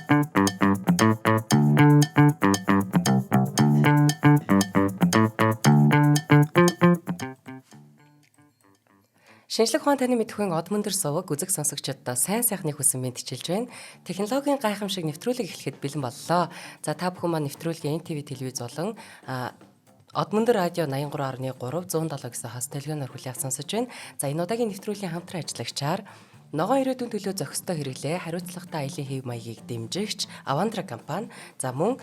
Шинжлэх ухаан таны мэдэхүйн од мөндөр суваг үзэг сонсогчдод сайн сайхны хүсэн мэдчилж байна. Технологийн гайхамшиг нэвтрүүлэг эхлэхэд бэлэн боллоо. За та бүхэн маань нэвтрүүлгийн NTV телевиз болон Од мөндөр радио 83.3 107 гэсэн хос телегоноор хүлээх сонсож байна. За энэ удаагийн нэвтрүүлгийн хамтран ажиллагчаар ногоон ирээдүйн төлөө зохистой хэрэглээ, хариуцлагатай аялын хэв маягийг дэмжигч Avandra компани, за мөн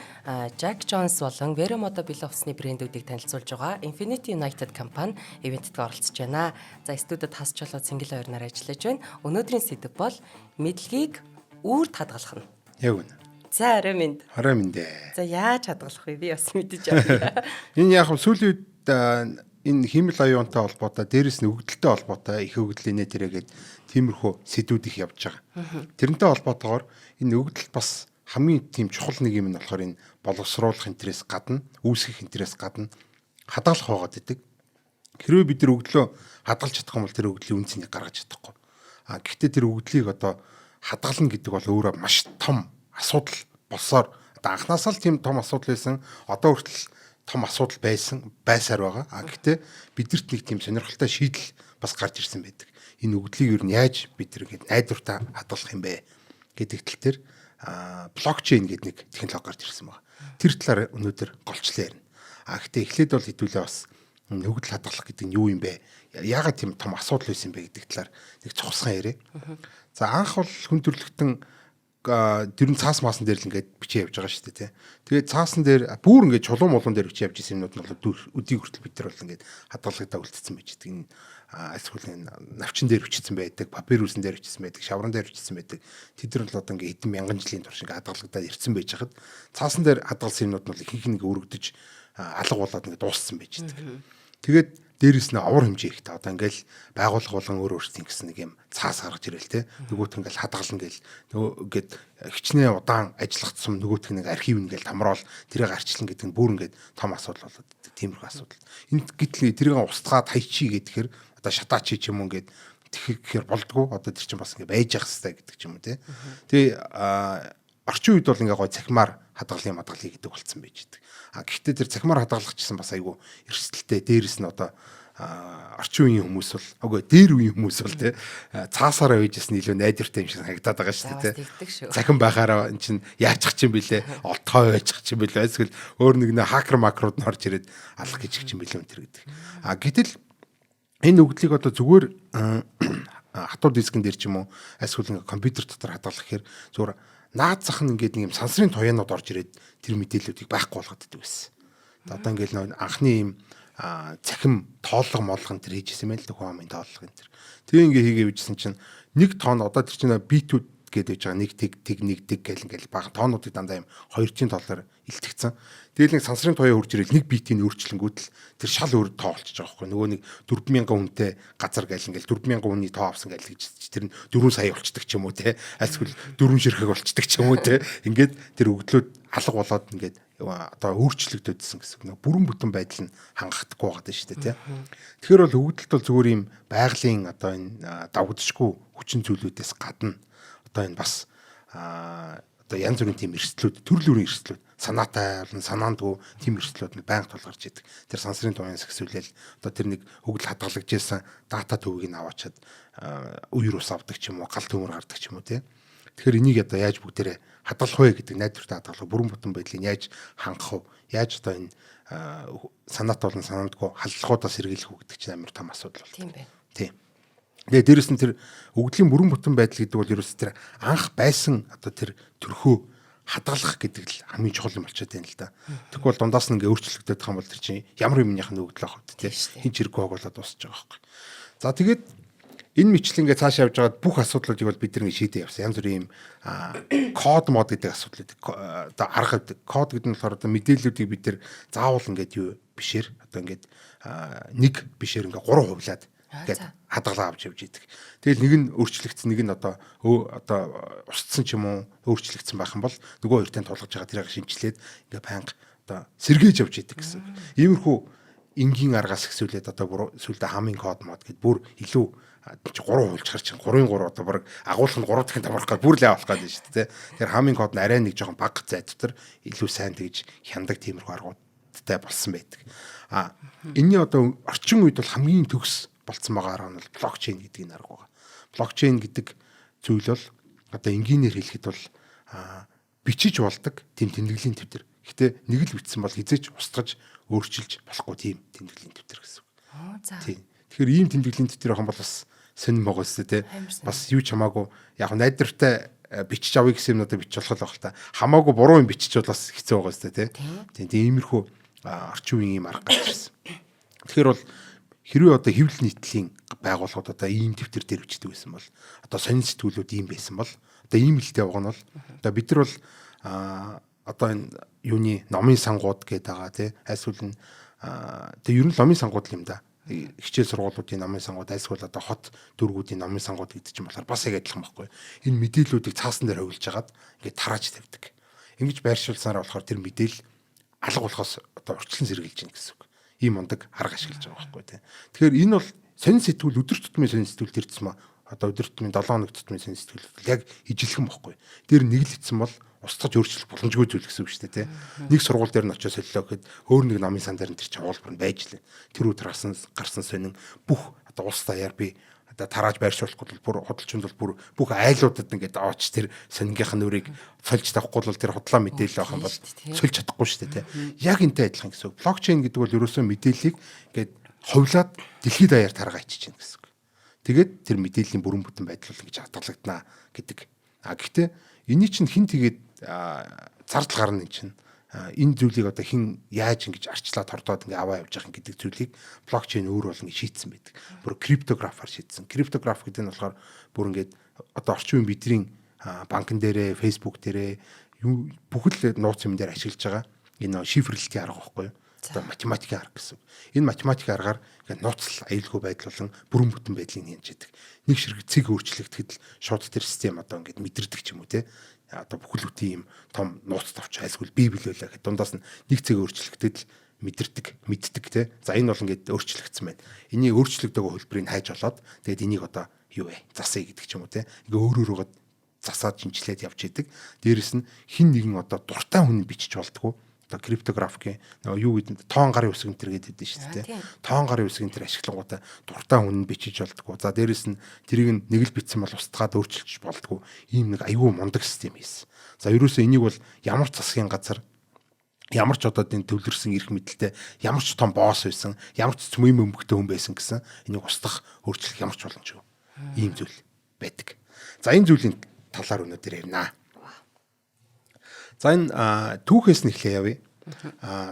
Jack Jones болон Vero Moda бэлэн хувцсны брэндүүдийг танилцуулж байгаа Infinity United компани ивентэд оролцож байна. За студид хас чолоо цэнгэл хоёрнаар ажиллаж байна. Өнөөдрийн сэдэв бол мэдлэгийг үүрд хадгалах нь. Яг үнэ. За орой минь. Орой минь дээ. За яаж хадгалах вэ? Би бас мэдэж байна. Энэ яг сүүлийн үед энэ хиймэл оюунтай холбоотой, дээрэс нь өгөгдөлтэй холбоотой их өгөгдлийн нэ тэрээгээд тиймэрхүү сэдвүүд их явж байгаа. Тэрнтэй холбоотойгоор энэ өгөгдөл бас хамгийн тийм чухал нэг юм нь болохоор энэ боловсруулах интерес гадна, үүсгэх интерес гадна хадгалах байгаад идэг. Хэрвээ бид нар өгдлөө хадгалж чадах юм бол тэр өгдлийн үн цэнийг гаргаж чадахгүй. А гэхдээ тэр өгдлийг одоо хадгална гэдэг бол өөрөө маш том асуудал болсоор одоо анхнаасаа л тийм том асуудал байсан. Одоо хүртэл том асуудал байсан байсаар байгаа. А гэхдээ бидэрт нэг тийм сонирхолтой шийдэл бас гарч ирсэн байдаг. Энэ өгдлийг ер нь яаж бид нар ингээд найдвартай хадгалах юм бэ гэдэг тал дээр блокчейн гэдэг нэг технологи гарч ирсэн байна. Тэр талаар өнөөдөр голчлон ярина. А гэхдээ эхлээд бол хэдүүлээ бас өгдөл хадгалах гэдэг нь юу юм бэ? Яагаад тийм том асуудал байсан юм бэ гэдэг талаар нэг цухасхан яриа. За анх бол хүн төрөлхтөн тэр нь цаас маасан дээр л ингээд бичээ явж байгаа шүү дээ тий. Тэгээд цаасан дээр бүр ингээд чулуун мулуун дээр бичээ явж исэн юмнууд нь бол өдийг хүртэл бид нар бол ингээд хадгалагдаа үлдсэн байж байгаа. Энэ альсгүй навчин дээр бичсэн байдаг, папирусын дээр бичсэн байдаг, шавран дээр бичсэн байдаг. Тэд нар бол одоо ингээд хэдэн мянган жилийн турш ингээд хадгалагдаад ирсэн байж хахад цаасан дээр хадгалсан юмнууд нь бол ихэнх нь ингээд өргөдөж алга болоод ингээд дууссан байж байгаа. Тэгээд дээрэс нь овор хэмжээ ихтэй. Одоо ингээл байгууллага болгон өөр өөрсдийн гэсэн нэг юм цаас гаргаж ирэл те. Нөгөөх ингээл хадгална гэл нөгөө ингээд хичнээн удаан ажиллах тусам нөгөөх нэг архив ингээл тамраал тэрийг арчлан гэдэг нь бүр ингээд том асуудал болоод идэг. Тиймэрхүү асуудал. Энэ гэтэл тэрийг устгаад хайчи гэхээр одоо шатаачи ч юм уу ингээд тэгэхээр болдгоо. Одоо тэр чинь бас ингээд байж ах хэвээр гэдэг ч юм уу те. Тэгээ орчин үед бол ингээ гой цахимаар хадгалын мадгалыг гэдэг болцсон байж идэг. А гэхдээ тэр цахимаар хадгалах гэсэн бас айгүй эрсдэлтэй. Дээрэс нь одоо орчин үеийн хүмүүс бол үгүй дээр үеийн хүмүүс бол тий цаасаараа үйжсэн илүү найдвартай юм шиг санагдаад байгаа шүү дээ тий. Цахим байхаараа эн чинь яачих чинь бilé, олтгой байчих чинь бilé. Эсвэл өөр нэг нэ хакер макрууд нь орж ирээд алах гэж чинь бilé энэ төр гэдэг. А гэтэл энэ өгдлийг одоо зүгээр хатуу дискэн дээр ч юм уу эсвэл ингээ компьютер дотор хадгалах гэхээр зүгээр наад зах нь ингээд нэг юм сансрын туяанууд орж ирээд тэр мэдээллүүдийг байхгүй болгоод идэг байсан. Одоо ингээд нөө анхны юм цахим тооллого молго энэ төр хийжсэн юм л да хүн амын тооллого энэ төр. Тэгээ ингээ хийгээ явжсэн чинь нэг тоон одоо тэр чинь битүүд гэдэг байж байгаа нэг тэг тэг нэг тэг гэл ингээл бага тоонуудыг дандаа юм хоёрчин тоолоор илтгэцэн. Тэгэл нэг сансрын туяа хурж ирэл нэг битийн өөрчлөнгүүд л тэр шал өөр тоо болчихж байгаа байхгүй. Нөгөө нэг 4000 хүнтэй газар гэл ингээл 4000 хүний тоо авсан гэл гэж тэр нь 4 сая болчдөг ч юм уу те. Альсгүй 4 ширхэг болчдөг ч юм уу те. Ингээд тэр өгдлүүд алга болоод ингээд одоо өөрчлөгдөдсөн гэсэн. Нэг бүрэн бүтэн байдал нь хангахдаггүй байгаа шүү дээ тий. Тэгэхээр бол өгдөлт бол зүгээр юм байгалийн одоо энэ давагдшгүй хүчин зүйлүүдээс гадна одоо энэ бас одоо янз бүрийн тийм эрсдлүүд, төрөл бүрийн эрсдлүүд, санаатай болон санаандгүй тийм эрсдлүүд нь байнга тулгарч идэг. Тэр сансрын туяан сэгсүүлэл одоо тэр нэг өгдөл хадгалагдж байсан дата төвийг нь аваачаад үер ус авдаг ч юм уу, гал төмөр гардаг ч юм уу тий. Тэгэхээр энийг одоо яаж бүгдээрээ хадгалах вэ гэдэг найдвартай хадгалах, бүрэн бүтэн байдлыг яаж хангах вэ? Яаж одоо энэ санаатай болон санаандгүй халдлагуудаас сэргийлэх үү гэдэг чинь амар том асуудал болдог. Тийм байна. Тийм. Тэгээ дээрэс нь тэр өгдлийн бүрэн бүтэн байдал гэдэг бол ерөөс тэр анх байсан одоо тэр төрхөө хадгалах гэдэг л хамгийн чухал юм болчиход байна л да. Тэгэхгүй бол дундаас нь ингээ өөрчлөгдөж байгаа юм бол тэр чинь ямар юмных нь өгдөл авах вэ те. Хин ч хэрэггүй болоод дуусч байгаа байхгүй. За тэгээд энэ мэтлэн ингээ цаашаа явж байгаад бүх асуудлуудыг бол бид нар ингээ шийдээ явсан. Янз бүрийн юм код мод гэдэг асуудал гэдэг одоо арга гэдэг. Код гэдэг нь болохоор одоо мэдээллүүдийг бид нар заавал ингээд юу бишээр одоо ингээд нэг бишээр ингээ гурав хувлаад ингээд хадгалаа авч явж идэг. Тэгэл нэг нь өөрчлөгдсөн, нэг нь одоо одоо устсан ч юм уу өөрчлөгдсөн байх юм бол нөгөө хоёртой тулгаж байгаа тэрийг шинчлээд ингээ байнга одоо сэргээж явж идэг гэсэн. Иймэрхүү энгийн аргаас хэсүүлээд одоо бүр сүлдө хамын код мод гэд бүр илүү чи 3 хуульчхаар чинь 3-ын 3 одоо баг агуулх нь 3 дахин даврах гал бүр л явах гээд шүү дээ. Тэгэхээр хамын код нь арай нэг жоохон бага зай дотор илүү сайн тэгж хяндаг тиймэрхүү аргуудтай болсон байдаг. А энэний одоо орчин үед бол хамгийн төгс болцсон байгаа арга нь бол блокчейн гэдэг энэ арга байгаа. Блокчейн гэдэг зүйл бол одоо энгийнээр хэлэхэд бол бичиж болдог тийм тэмдэглэлийн тэмдэр. Гэхдээ нэг л бичсэн бол хизээч устгаж өөрчилж болохгүй тийм тэмдэглэлийн тэмдэр гэсэн үг. Оо за. Тийм. Тэгэхээр ийм тэмдэглэлийн тэмдэр авах юм бол бас сонирн байгаа үстэй те. Бас юу ч хамаагүй яг найдвартай бичиж авъя гэсэн юмнуудыг бичиж болох л байх л та. Хамаагүй буруу юм бичиж бол бас хэцүү байгаа үстэй те. Тийм тиймэрхүү орчин үеийн ийм арга гарч ирсэн. Тэгэхээр бол хэрвээ одоо хэвлэл нийтлийн байгууллагууд одоо ийм дэвтэр дээр бичдэг байсан бол одоо сонин сэтгүүлүүд ийм байсан бол одоо ийм хэлтэй байгаа нь бол одоо бид нар бол одоо энэ юуны номын сангууд гэдэг байгаа тий альсвал нь тэг ер нь номын сангууд л юм да хичээл сургуулиудын номын сангууд альсвал одоо хот дүүргүүдийн номын сангууд гэдэг чинь болохоор бас яг адилхан байхгүй. Энэ мэдээллүүдийг цаасан дээр хувилж хагаад ингээд тарааж тавьдаг. Ингэж байршуулсараа болохоор тэр мэдээлэл алга болохоос одоо урьдчилан сэргийлж гин гэсэн үг. Ийм мундаг арга ашиглаж байгаа байхгүй тий. Тэгэхээр энэ бол сонин сэтгүүл өдөр тутмын сонин сэтгүүл тэр тусмаа одоо өдөр тутмын 7 хоног тутмын сонин сэтгүүл яг ижилхэн бохгүй. Тэр нэг л ицсэн бол устгаж өөрчлөх боломжгүй зүйл гэсэн үг шүү дээ тий. Нэг сургууль дээр нь очиж солилоо гэхэд өөр нэг номын сан дээр нь тэр чинь хуулбар нь байж лээ. Тэр өдөр гарсан сонин бүх одоо улс даяар би одоо тарааж байршуулахгүй бол бүр худалчинд бол бүр бүх айлуудад ингээд ооч тэр сонингийнх нь нүрийг сольж тавихгүй бол тэр худлаа мэдээлэл авах юм бол сольж чадахгүй шүү дээ тий. Яг энтэй адилхан гэсэн үг. Блокчейн гэдэг бол ерөөсөө мэдээллийг ингээд хувлаад дэлхийд даяар таргаа ичиж байна гэсэн үг. Тэгээд тэр мэдээллийн бүрэн бүтэн байдал бол ингэж хадгалагдана гэдэг. А гэхдээ эний чинь хэн тэгээд зардал гарна энэ чинь энэ зүйлийг одоо хэн яаж ингэж арчлаад хордоод ингээ аваа явж байгаа гэдэг зүйлийг блокчейн өөр бол ингэ шийдсэн байдаг. Бүр криптографаар шийдсэн. Криптограф гэдэг нь болохоор бүр ингээд одоо орчин үеийн бидний банкн дээрээ, Facebook дээрээ бүхэл нууц юм дээр ашиглаж байгаа энэ шифрлэлтийн арга байхгүй юу? Одоо математикийн арга гэсэн. Энэ математикийн аргаар ингээд нууцлал аюулгүй байдал болон бүрэн бүтэн байдлыг хянаж идэг. Нэг ширхэг цэг өөрчлөгдөхэд л шууд тэр систем одоо ингээд мэдэрдэг ч юм уу те. Одоо бүхэл бүтэн юм том нууц товч айлсгүй библ байлаа гэхэд дундаас нь нэг цэг өөрчлөгдөд л мэдэрдэг, мэддэг те. За энэ бол ингээд өөрчлөгдсөн байна. Эний өөрчлөгдөг хөлбөрийг хайж олоод тэгээд энийг одоо юу вэ? Засъя гэдэг ч юм уу те. Ингээ өөр өөрөөгөө засаад шинжилээд явж идэг. Дээрэс нь хин нэгэн одоо дуртай хүн бичиж болдгоо. Одоо криптографикийн нөгөө юу гэдэг тоон гарын үсэг энэ төр гэдэг шүү дээ. Тоон гарын үсэг энэ төр ашиглангуудаа дуртай хүн нь бичиж болдгоо. За дээрэс нь тэрийг нэг л бичсэн бол устгаад өөрчилж болдгоо. Ийм нэг аюу мундаг систем хийсэн. За ерөөсөө энийг бол ямар ч засгийн газар ямар ч одоо энэ төвлөрсөн эрх мэдэлтэй ямар ч том босс байсан, ямар ч цөмийн бөмбөгтэй хүн байсан гэсэн энийг устгах, өөрчлөх ямар ч боломжгүй. Ийм зүйл байдаг. За энэ зүйлийн талаар өнөөдөр ярина. За энэ түүхээс нь эхлэе явъя.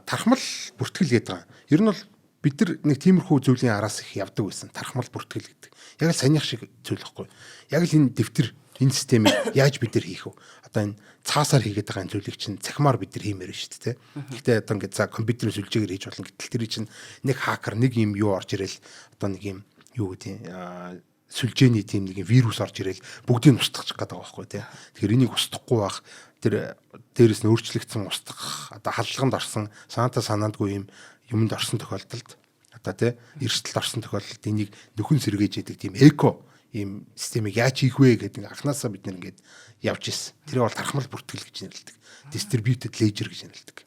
Тархмал бүртгэл гэдэг байгаа. Ер нь бол бид нар нэг тиймэрхүү зүйлийн араас их явдаг байсан. Тархмал бүртгэл гэдэг. Яг л саяных шиг зүйл байхгүй. Яг л энэ дэвтэр энэ системийг яаж бид нар хийх вэ? Одоо энэ цаасаар хийгээд байгаа энэ зүйлийг чинь цахимаар бид нар хиймээр шүү дээ, тэ. Гэхдээ одоо ингээд за компьютерийн сүлжээгээр хийж болно. Гэтэл тэр чинь нэг хакер нэг юм юу орж ирэл одоо нэг юм юу гэдэг сүлжээний тийм нэг вирус орж ирэл бүгдийг нь устгах гэдэг байгаа байхгүй тий. Тэгэхээр энийг устгахгүй байх тэр дээрэс нь өөрчлөгдсөн устгах одоо халдлаганд орсон санаатай санаандгүй юм юмд орсон тохиолдолд одоо тий эрсдэлд орсон тохиолдолд энийг нөхөн сэргээж яадаг тийм эко ийм системийг яаж хийх вэ гэдэг анханасаа бид нэг ингээд явж ирсэн. Тэр бол тархмал бүртгэл гэж нэрлэдэг. Distributed ledger гэж нэрлэдэг.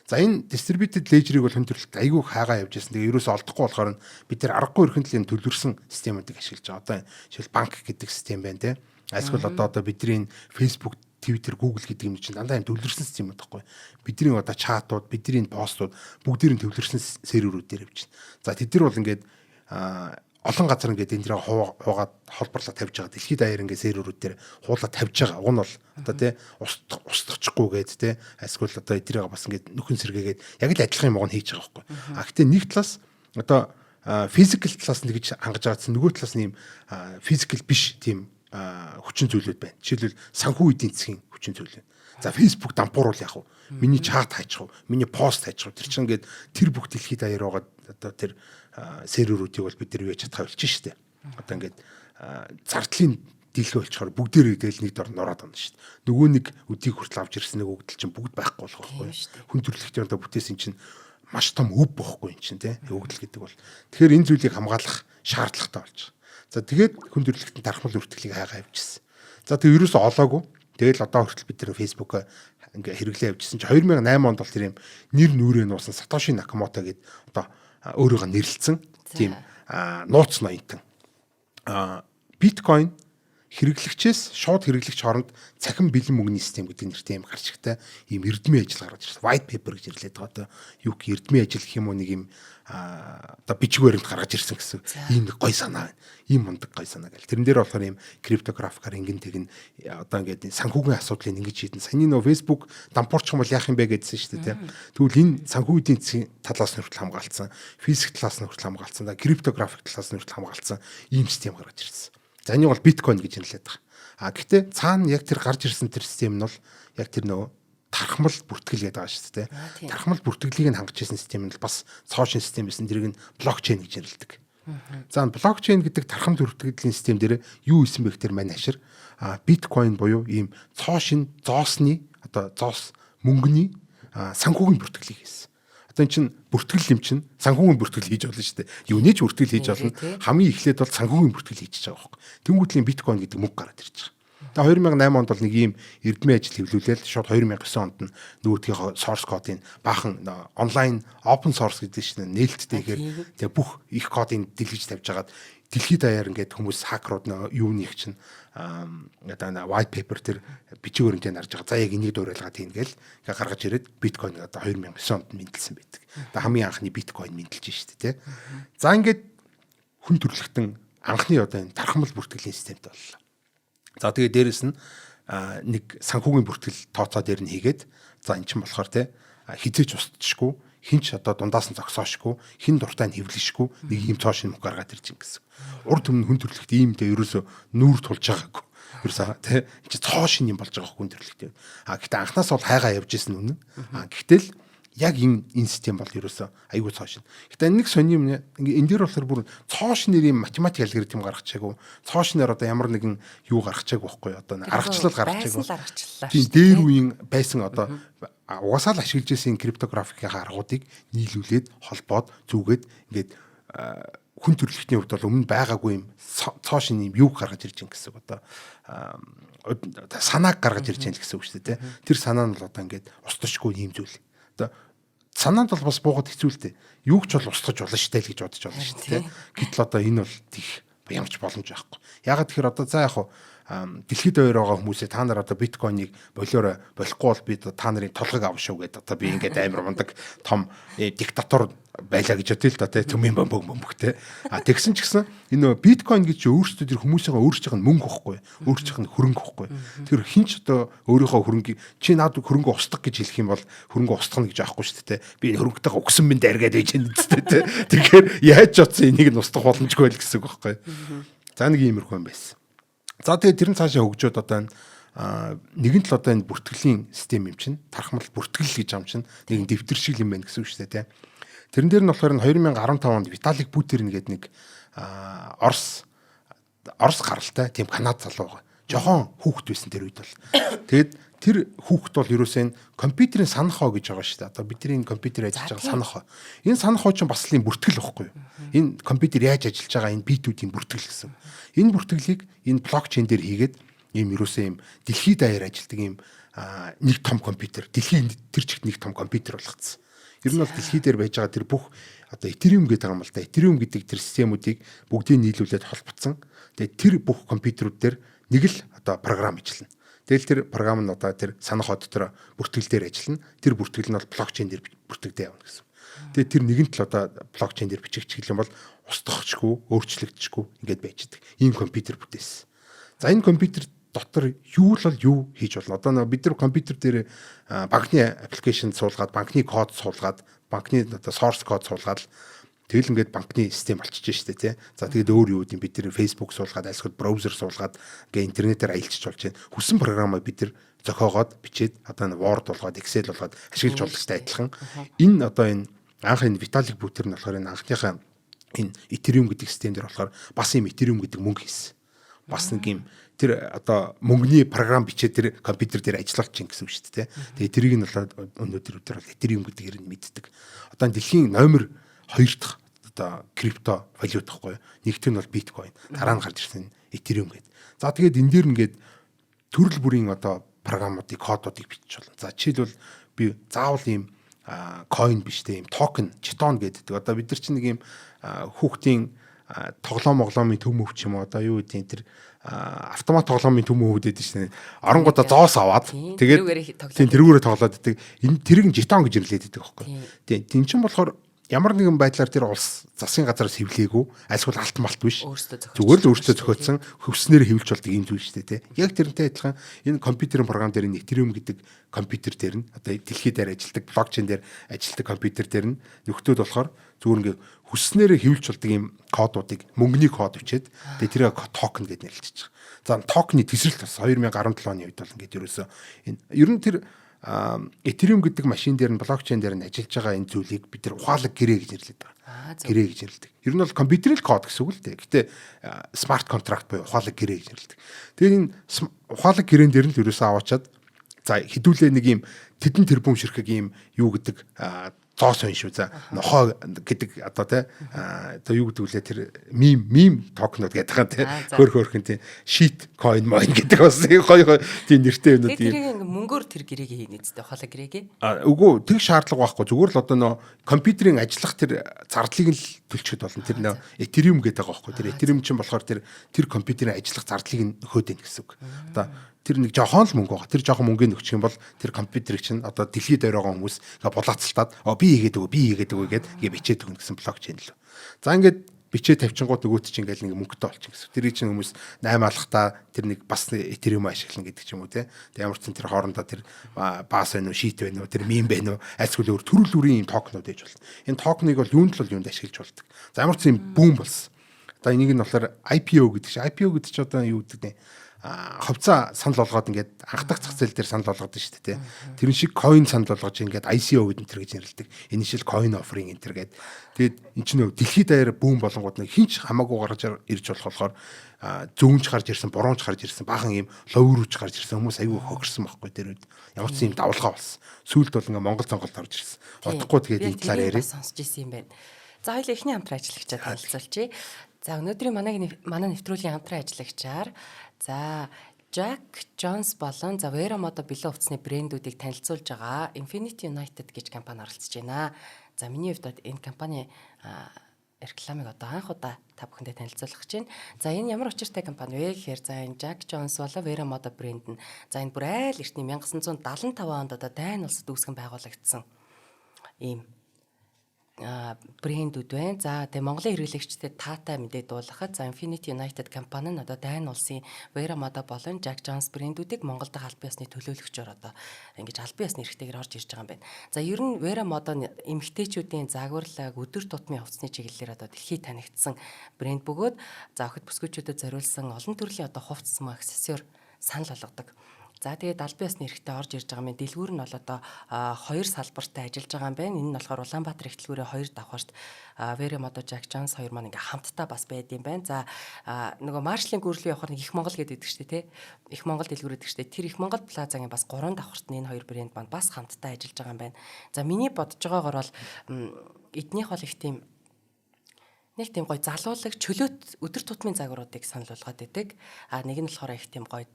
За энэ distributed ledger-ыг бол хүн төрөлхт айгүй хайгаа явж байсан. Тэгээ ерөөсөө олдохгүй болохоор нь бид тэр аргагүй эрхэн л юм төлөвлөсөн системүүдийг ашиглаж байгаа. Одоо жишээл банк гэдэг систем байна те. Альсгүй одоо бидний Facebook, Twitter, Google гэдэг юм чинь дандаа юм төвлөрсөн систем байхгүй. Бидний одоо чатууд, бидний постууд бүгдээр нь төвлөрсөн серверүүд дээр явж байна. За тэд нар бол ингээд олон газар ингээд энэ дээрээ хуугаад холборлоо тавьж байгаа. Дэлхийд даяар ингээд серверүүд дээр хуулаа тавьж байгаа. Уг нь бол одоо тий устгачихгүй гээд тий эсвэл одоо эднийгээ бас ингээд нөхөн сэргээгээд яг л адилхан юм уг нь хийж байгаа байхгүй. А гэтээ нэг талаас одоо physical талаас нь гэж хангаж байгаа чинь нөгөө талаас нь юм physical биш тийм хүчин зүйлүүд байна. Жишээлбэл санхүү эдийн засгийн хүчин зүйл байна. За Facebook дампууруул яах вэ? Миний чат хайчих уу? Миний пост хайчих уу? Тэр чинь ингээд тэр бүх дэлхийд даяар байгаа одоо тэр серверүүдийг бол бид нар юу яаж чадхаа болчих штэ. Одоо ингээд зардлын дийлхэ болчихоор бүгдээрээ тэгэл нэг дор нороод байна шүү дээ. Нөгөө нэг өдийг хүртэл авч ирсэн нэг өгдөл чинь бүгд байхгүй болох байхгүй. Хүн төрөлхтний одоо бүтээсэн чинь маш том өв бохгүй юм чинь тий. Өгдөл гэдэг бол. Тэгэхээр энэ зүйлийг хамгаалах шаардлагатай болж байгаа. За, тэгээд хүн төрөлхтөн тархмал бүртгэлийг хайгаа явчихсан. За, тэг ерөөсөө олоогүй. Тэгэл одоо хүртэл бид тэр Facebook ингээ хэрэглээ явжсэн чи 2008 онд бол тэр юм нэр нүрээ нуусан Сатоши Накамото гэд одоо өөрийгөө нэрлэлсэн тийм нууц ноёнтон. Биткойн хэрэглэгчээс шууд хэрэглэгч хооронд цахим бэлэн мөнгөний систем гэдэг нэртэй юм гарчигтай ийм эрдмийн ажил гаргаж ирсэн. White paper гэж нэрлэдэг байгаа. Одоо юу гэх эрдмийн ажил гэх юм уу, нэг юм одоо бичиг баримт гаргаж ирсэн гэсэн ийм нэг гой санаа байна. Ийм мундаг гой санаа гэл. Тэрэн дээр болохоор ийм криптографикаар ингэн тэгин, одоо ингээд санхүүгийн асуудлыг ингэж шийдэн. Саяны нөө Facebook дампуурчих юм бол яах юм бэ гэдсэн шүү дээ, тийм. Тэгвэл энэ санхүү эдийн засгийн талаас нь хүртэл хамгаалцсан, физик талаас нь хүртэл хамгаалцсан, криптографик талаас нь хүртэл хамгаалцсан ийм систем гаргаж ирсэн. За, энийг бол биткойн гэж нэрлэдэг байгаа. А гэхдээ цаана яг тэр гарч ирсэн тэр систем нь бол яг тэр нөгөө тархмал бүртгэл гэдэг байгаа шүү дээ. Тархмал бүртгэлийг нь хангаж ирсэн систем нь бас цоо шинэ систем байсан. Тэрийг нь блокчейн гэж нэрлэдэг. За, блокчейн гэдэг тархмал бүртгэлийн систем дээр юу исэн бэ гэхээр мань хашир биткойн буюу ийм цоо шинэ зоосны, одоо зоос мөнгөний санхүүгийн бүртгэлийг хийсэн. Одоо эн чинь бүртгэл юм чинь санхүүгийн бүртгэл хийж болно шүү дээ. Юуны ч бүртгэл хийж болно. Хамгийн эхлээд бол санхүүгийн бүртгэл хийж байгаа байхгүй. Тэнгүүтлийн биткойн гэдэг мөнгө гараад ирж байгаа. Тэгээ 2008 онд бол нэг ийм эрдмийн ажил хэвлүүлээл, шууд 2009 онд нь нөгөөдгийнхөө source code-ыг баахан онлайн open source гэдэг чинь нээлттэй ихээр тэгээ бүх их кодыг дэлгэж тавьж хагаад дэлхийд даяар ингээд хүмүүс хакерууд нөө юуных чинь одоо white paper, тэр бичиг баримтыг харж байгаа. За, яг энийг дуурайлгаа тийм гээл ингээ гаргаж ирээд биткойн одоо 2009 онд мэндэлсэн байдаг. Одоо хамгийн анхны биткойн мэндэлж шүү дээ, тий. За, ингээд хүн төрөлхтөн анхны одоо энэ тархмал бүртгэлийн системтэй боллоо. За, тэгээ дээрэс нь нэг санхүүгийн бүртгэл тооцоо дээр нь хийгээд, за, эн чинь болохоор те хизээч устчихгүй, хинч одоо дундаас нь зогсоошгүй, хин дуртай нь хэвлэшгүй нэг ийм цоо шинэ мөнгө гаргаад ирж байна гэсэн. Урд өмнө хүн төрөлхт иймдээ ерөөсө нүүр тулж байгаагүй. Ерөөсө те энэ чи цоо шинэ юм болж байгаа хүн төрөлхт. А гэхдээ анхнаас бол хайгаа явж исэн үнэн. А гэхдээ л яг энэ систем бол ерөөсө айгүй цоо шинэ. Гэтэ нэг сони юм, ингээ энэ дээр болохоор бүр цоо шинээр юм математик алгоритм гаргachаагүй. Цоо шинээр одоо ямар нэгэн юу гаргachаагүй байхгүй, одоо аргачлал гаргachаагүй. Тийм, дээр үеийн байсан, одоо угаасаа л ашиглаж байсан криптографикийн аргуудыг нийлүүлээд, холбоод, зүгээд ингээд хүн төрөлхтний хувьд бол өмнө байгаагүй юм цоо шинэ юм юу гаргаж ирж байгаа гэсэн үг, одоо санааг гаргаж ирж байгаа гэсэн үг шүү дээ. Тэр санаа нь бол одоо ингээд устдашгүй юм зүйл. Одоо санаанд бол бас буугаад хэцүү л дээ. Юу ч бол устгаж болно шүү дээ л гэж бодож болно шүү дээ. Гэтэл одоо энэ бол тийх ямар ч боломж байхгүй. Ягаад тэгэхээр одоо за яг хуу дэлхийд даяар байгаа хүмүүсээ та нар одоо биткойныг болиорой, болохгүй бол би та нарын толгойг авах шүү гэдээ одоо би ингээд амар мундаг том диктатор байлаа гэж бодъё л да, тий, төмийн бөмбөг бөмбөг тий. А тэгсэн ч гэсэн энэ нөгөө биткойн гэж өөрсдөө тэр хүмүүсийн өөрсдийнх нь мөнгө واخгүй, өөрсдийнх нь хөрөнгө واخгүй. Тэр хинч одоо өөрийнхөө хөрөнгийг чи наад хөрөнгө устгах гэж хэлэх юм бол хөрөнгө устгах гэж аахгүй шүү дээ. Би энэ хөрөнгөтэйгээ өгсөн минь дайргаад байж энэ үстэй тий. Тэгэхээр яаж утсан энийг нь устгах боломжгүй байл гэсэн үг байхгүй. За, нэг иймэрхүү юм байсан. За, тэгээ тэр нь цаашаа хөгжөөд одоо энэ нэгэн тал одоо энэ бүртгэлийн систем юм чинь тархмал бүртгэл гэж юм чинь нэгэн дэвтэр шиг юм байна гэсэн үг шүү дээ, тий. Тэрэн дээр нь болохоор 2015 онд Виталик Бутерин гэдэг нэг Орос гаралтай тийм Канад залуу байгаа. Жохон хүүхэд байсан тэр үед бол. Тэгээд тэр хүүхэд бол ерөөсөө энэ компьютерийн санах хоо гэж байгаа шүү дээ. Одоо бидний компьютер ажиллаж байгаа санах хоо. Энэ санах хоо чинь бас л юм бүртгэл байхгүй юу? Энэ компьютер яаж ажиллаж байгаа энэ битүүдийн бүртгэл гэсэн. Энэ бүртгэлийг энэ блокчейн дээр хийгээд ийм ерөөсөө ийм дэлхийд даяар ажилладаг ийм нэг том компьютер, дэлхийн тэр чигт нэг том компьютер болгоцсон. Ер нь бол дэлхий дээр байж байгаа тэр бүх одоо Ethereum гэдэг юм л да. Ethereum гэдэг тэр системүүдийг бүгдийг нийлүүлээд холбоцсон. Тэгээд тэр бүх компьютерүүд дээр нэг л одоо програм ажиллана. Тэгэл тэр програм нь одоо тэр санах хот дотор бүртгэл дээр ажиллана. Тэр бүртгэл нь бол блокчейн дээр бүртгэгдээ явна гэсэн. Тэгээд тэр нэгэнт л одоо блокчейн дээр бичигдчих юм бол устгахчгүй, өөрчлөгдөшгүй ингээд байж идэг. Ийм компьютер бүтээсэн. За, энэ компьютер дотор юу л бол юу хийж болно. Одоо нэг бид нар компьютер дээр банкны application суулгаад, банкны код суулгаад, банкны одоо source код суулгаад л тэгэл ингээд банкны систем болчихж штэ, тий. За, тэгээд өөр юу гэдэг, бид нар Facebook суулгаад, альсгал браузер суулгаад ингээ интернетээр аялчих болж байна. Хүссэн програмаа бид нар зохиогоод бичээд одоо Word болгоод, Excel болгоод ашиглаж болохтой адилхан. Энэ одоо энэ анх энэ Vitalik Buterin болохоор энэ анхныхаа энэ Ethereum гэдэг систем дээр болохоор бас ийм Ethereum гэдэг мөнгө хийсэн. Бас нэг юм тэр одоо мөнгөний програм бичээд тэр компьютер дээр ажиллуулчих чинь гэсэн үг шүү дээ. Тэгээ тэрийг нь болоод өнөөдөр өдөр бол Ethereum гэдгээр нь мэддэг. Одоо дэлхийн номер 2 дахь одоо крипто валют гэхгүй юу. Нэгт нь бол биткойн, дараа нь гарч ирсэн Ethereum гэдэг. За, тэгээд энэ дээр ингээд төрөл бүрийн одоо програмуудыг, кодуудыг бичиж болно. За, жишээлбэл, би заавал ийм coin биш те, ийм токен, жетон гэдэг. Одоо бид нар чинь нэг ийм хүүхдийн тоглоом моглоомын төв мөв ч юм уу, одоо юу гэдэг, тэр автомат тоглоомын төв мөв гэдэг чинь оронгуудаа зоос аваад тэгээд тийм тэрүүгээрээ тоглоод байдаг. Энэ тэрийг нь жетон гэж нэрлэдэг байдаг байхгүй. Тийм, тийм чинь болохоор ямар нэгэн байдлаар тэр улс засгийн газараас хэвлээгүй, альсгүй алт малт биш. Зүгээр л өөртөө зохиоцсон, хөвснээр хэвлж болдог юм зүйл шүү дээ, тий. Яг тэрнтэй адилхан энэ компьютерийн програм дээр, энэ Ethereum гэдэг компьютер дээр нь, одоо дэлхийд дээр ажилладаг блокчейн дээр ажилладаг компьютер дээр нь нөхдүүд болохоор зүгээр ингээ хүснээрээ хэвлж болдог юм кодуудыг, мөнгөний код бичээд, тэгээ тэрийг токен гэдээ нэрлэж байгаа. За, токены тесрэлт бас 2017 оны үед бол ингээд ерөөсөө энэ ер нь тэр Ethereum гэдэг машин дээр нь, блокчейн дээр нь ажиллаж байгаа энэ зүйлийг бид нар ухаалаг гэрээ гэж нэрлэдэг байгаа. Гэрээ гэж нэрлэдэг. Ер нь бол компьютерийн код гэсэн үг л дээ. Гэтэ smart contract буюу ухаалаг гэрээ гэж нэрлэдэг. Тэгээд энэ ухаалаг гэрээн дээр нь л ерөөсөө аваачаад, за, хэдүүлээ нэг юм тэдэн тэрбум ширхэг ийм юу гэдэг зоос байна шүү. За, нохоо гэдэг одоо те, одоо юу гэдэг үлээ, тэр meme токенууд гэдэг байгаа те. Хөр хөрхөн тий shit coin moin гэдэг бас гоё гоё тийм нэртэй юмнууд. Тийм. Тэрийг ингээ мөнгөөр тэр гэрээг хийнэ үстэй, ухаалаг гэрээг. А, үгүй, тэг шаардлага байхгүй. Зүгээр л одоо нөө компьютерийн ажиллах тэр зардлыг л төлчөхөд болно. Тэр нөө Ethereum гэдэг байгаа байхгүй. Тэр Ethereum чинь болохоор тэр компьютерийн ажиллах зардлыг нь нөхөд байна гэсэн үг. Одоо тэр нэг жохон л мөнгө байгаа. Тэр жохон мөнгөний нөхчих юм бол тэр компьютерийг чинь одоо дэлхийд даяар байгаа хүмүүс ингээ булаацалтаад би хийгээд өгөө, би хийгээд өгөө гэд ингээ бичээд өгнө гэсэн блокчейн л. За, ингээд бичээ тавьчингууд нөгөөт чинь ингээл нэг мөнгөтэй болчих гэсэн. Тэрийг чинь хүмүүс 8 алхтаа тэр нэг бас Ethereum ашиглана гэдэг ч юм уу те. Тэг ямар ч сан тэр хоорондоо тэр баас байна уу, shit байна уу, тэр meme байна уу, альсгүй өөр төрөл бүрийн юм токенууд ээж болно. Энэ токеныг бол юунд л юунд ашиглаж болдог. За, ямар ч юм boom болсон. Одоо энийг нь болохоор IPO гэдэг чинь, IPO гэдэг чинь одоо юу гэдэг вэ? Хувьцаа санал болгоод ингээд анхдах зах зээл дээр санал болгоод шүү дээ, тий. Тэрэн шиг coin санал болгож ингээд ICO гэдэг энэ гэж нэрлэдэг. Initial coin offering энэ төр гээд. Тэгээд эн чинь нөө дэлхийд даяар boom болонгууд нэг хинч хамаагүй гаргаж ирж болох болохоор зөвөнч гарч ирсэн, буруунч гарч ирсэн, баахан юм ловрууч гарч ирсэн, хүмүүс аюу хохирсон байхгүй тэр үед. Ямар ч юм давлгаа болсон. Сүүлд бол ингээ Монгол цонголд орж ирсэн. Удахгүй тэгээд энэ талаар яриа. Сонсч ирсэн юм байна. За, хоёул эхний хамтран ажиллагчаа танилцуулъя. За, өнөөдрийн манай нэвтрүүлгийн хамтран ажиллагчаар за Jack Jones болон за Vera Moda бэлэн хувцсны брэндүүдийг танилцуулж байгаа Infinity United гэж компани оролцож байна. За, миний хувьд энэ компани рекламыг одоо анх удаа та бүхэндээ танилцуулах гэж байна. За, энэ ямар учиртай компани вэ гэхээр, за, энэ Jack Jones болон Vera Moda брэнд нь, за, энэ бүр айл эртний 1975 онд одоо дайн улсад үүсгэн байгуулагдсан ийм брэндүүд байна. За, тэгээ Монголын хэрэглэгчдэд таатай мэдээ дуулгахад, за, Infinity United компани нь одоо дайн улсын Vera Moda болон Jack Jones брэндүүдийг Монгол дахь албан ёсны төлөөлөгчөөр одоо ингэж албан ёсны эрхтэйгээр орж ирж байгаа юм байна. За, ер нь Vera Moda эмэгтэйчүүдийн загварлаг, өдөр тутмын хувцсны чиглэлээр одоо дэлхийд танигдсан брэнд бөгөөд, за, охид бүсгүйчүүдэд зориулсан олон төрлийн одоо хувцас мөн аксессуар санал болгодог. За, тэгээд албан ёсны эрхтэй орж ирж байгаа юм. Дэлгүүр нь бол одоо хоёр салбартай ажиллаж байгаа юм байна. Энэ нь болохоор Улаанбаатар их дэлгүүрээ хоёр давхарт Vera Moda, Jack Jones хоёр маань ингээ хамтдаа бас байд юм байна. За, нөгөө Маршалын гүрлүү явахаар нэг Их Монгол гэдэг штэ тий. Их Монгол дэлгүүр гэдэг штэ. Тэр Их Монгол плазагийн бас гурван давхарт нь энэ хоёр брэнд маань бас хамтдаа ажиллаж байгаа юм байна. За, миний бодож байгаагаар бол эднийх бол их тийм нэг тийм гоё залуулаг, чөлөөт өдөр тутмын загваруудыг санал болгоод байдаг. А нэг нь болохоор их тийм гоё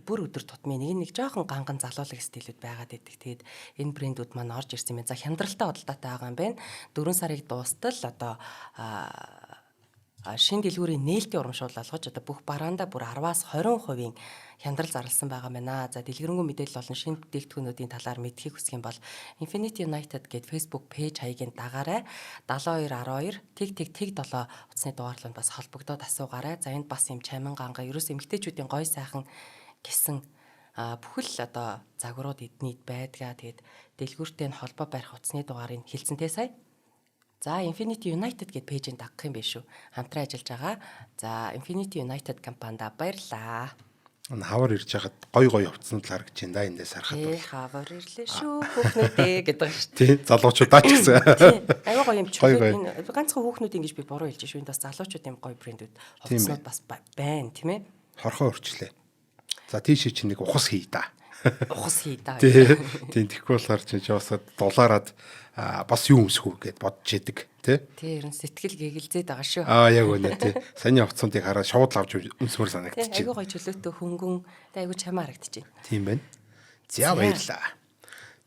бүр өдөр тутмын, нэг нь нэг жоохон ганган залуулаг стилүүд байгаад байдаг. Тэгээд энэ брэндүүд маань орж ирсэн юм байна. За, хямдралтай худалдаатай байгаа юм байна. 4 сарыг дуустал одоо шинэ дэлгүүрийн нээлтийн урамшуул олгож, одоо бүх бараандаа бүр 10-аас 20% хямдрал зарласан байгаа байна. За, дэлгэрэнгүй мэдээлэл болон шинэ бүтээгдэхүүнүүдийн талаар мэдэхийг хүсэх юм бол Infinity United гээд Facebook page хаягийг дагаарай. 72 12 тэг тэг тэг 7 утасны дугаарлалд бас холбогдоод асуугаарай. За, энд бас юм чамин ганга, ерөөс эмэгтэйчүүдийн гой сайхан гэсэн бүхэл одоо загварууд эднийд байдгаа. Тэгээд дэлгүүртэй нь холбоо барих утасны дугаарыг хэлсэн те сая. За, Infinity United гэд page ийг дагах юм биш үү? Хамтран ажиллаж байгаа. За, Infinity United компанида баярлаа. Хавар ирж байхад гой гой хувцснууд л харагдаж байна да эндээс харахад бол. Хавар ирлээ шүү хүүхнүүдээ гэдэг байгаа шүү дээ. Тий, залуучуудаа ч гэсэн. Аюу гоё юм чөлөө, энэ ганцхан хүүхнүүд ингэж би буруу хэлж шүү. Энд бас залуучууд юм гоё брэндүүд хувцснууд бас байна, тийм ээ. Хорхоо өрчлээ. За, тийшээ чи нэг ухас хий да. Ухас хий да. Тийм, тэгэхгүй болохоор чи бас дулаарад бас юу өмсөх үү гэд бодож идэг тий. Тий, ер нь сэтгэл гэгэлзээд байгаа шүү. Аа, яг үнэ тий. Саяны хувцсуудыг хараад шууд авч өмсмөр санагдчих. Айгуу гоё чөлөөтэй хөнгөн, айгуу чамаа харагдчих. Тийм байна. За, баярлаа.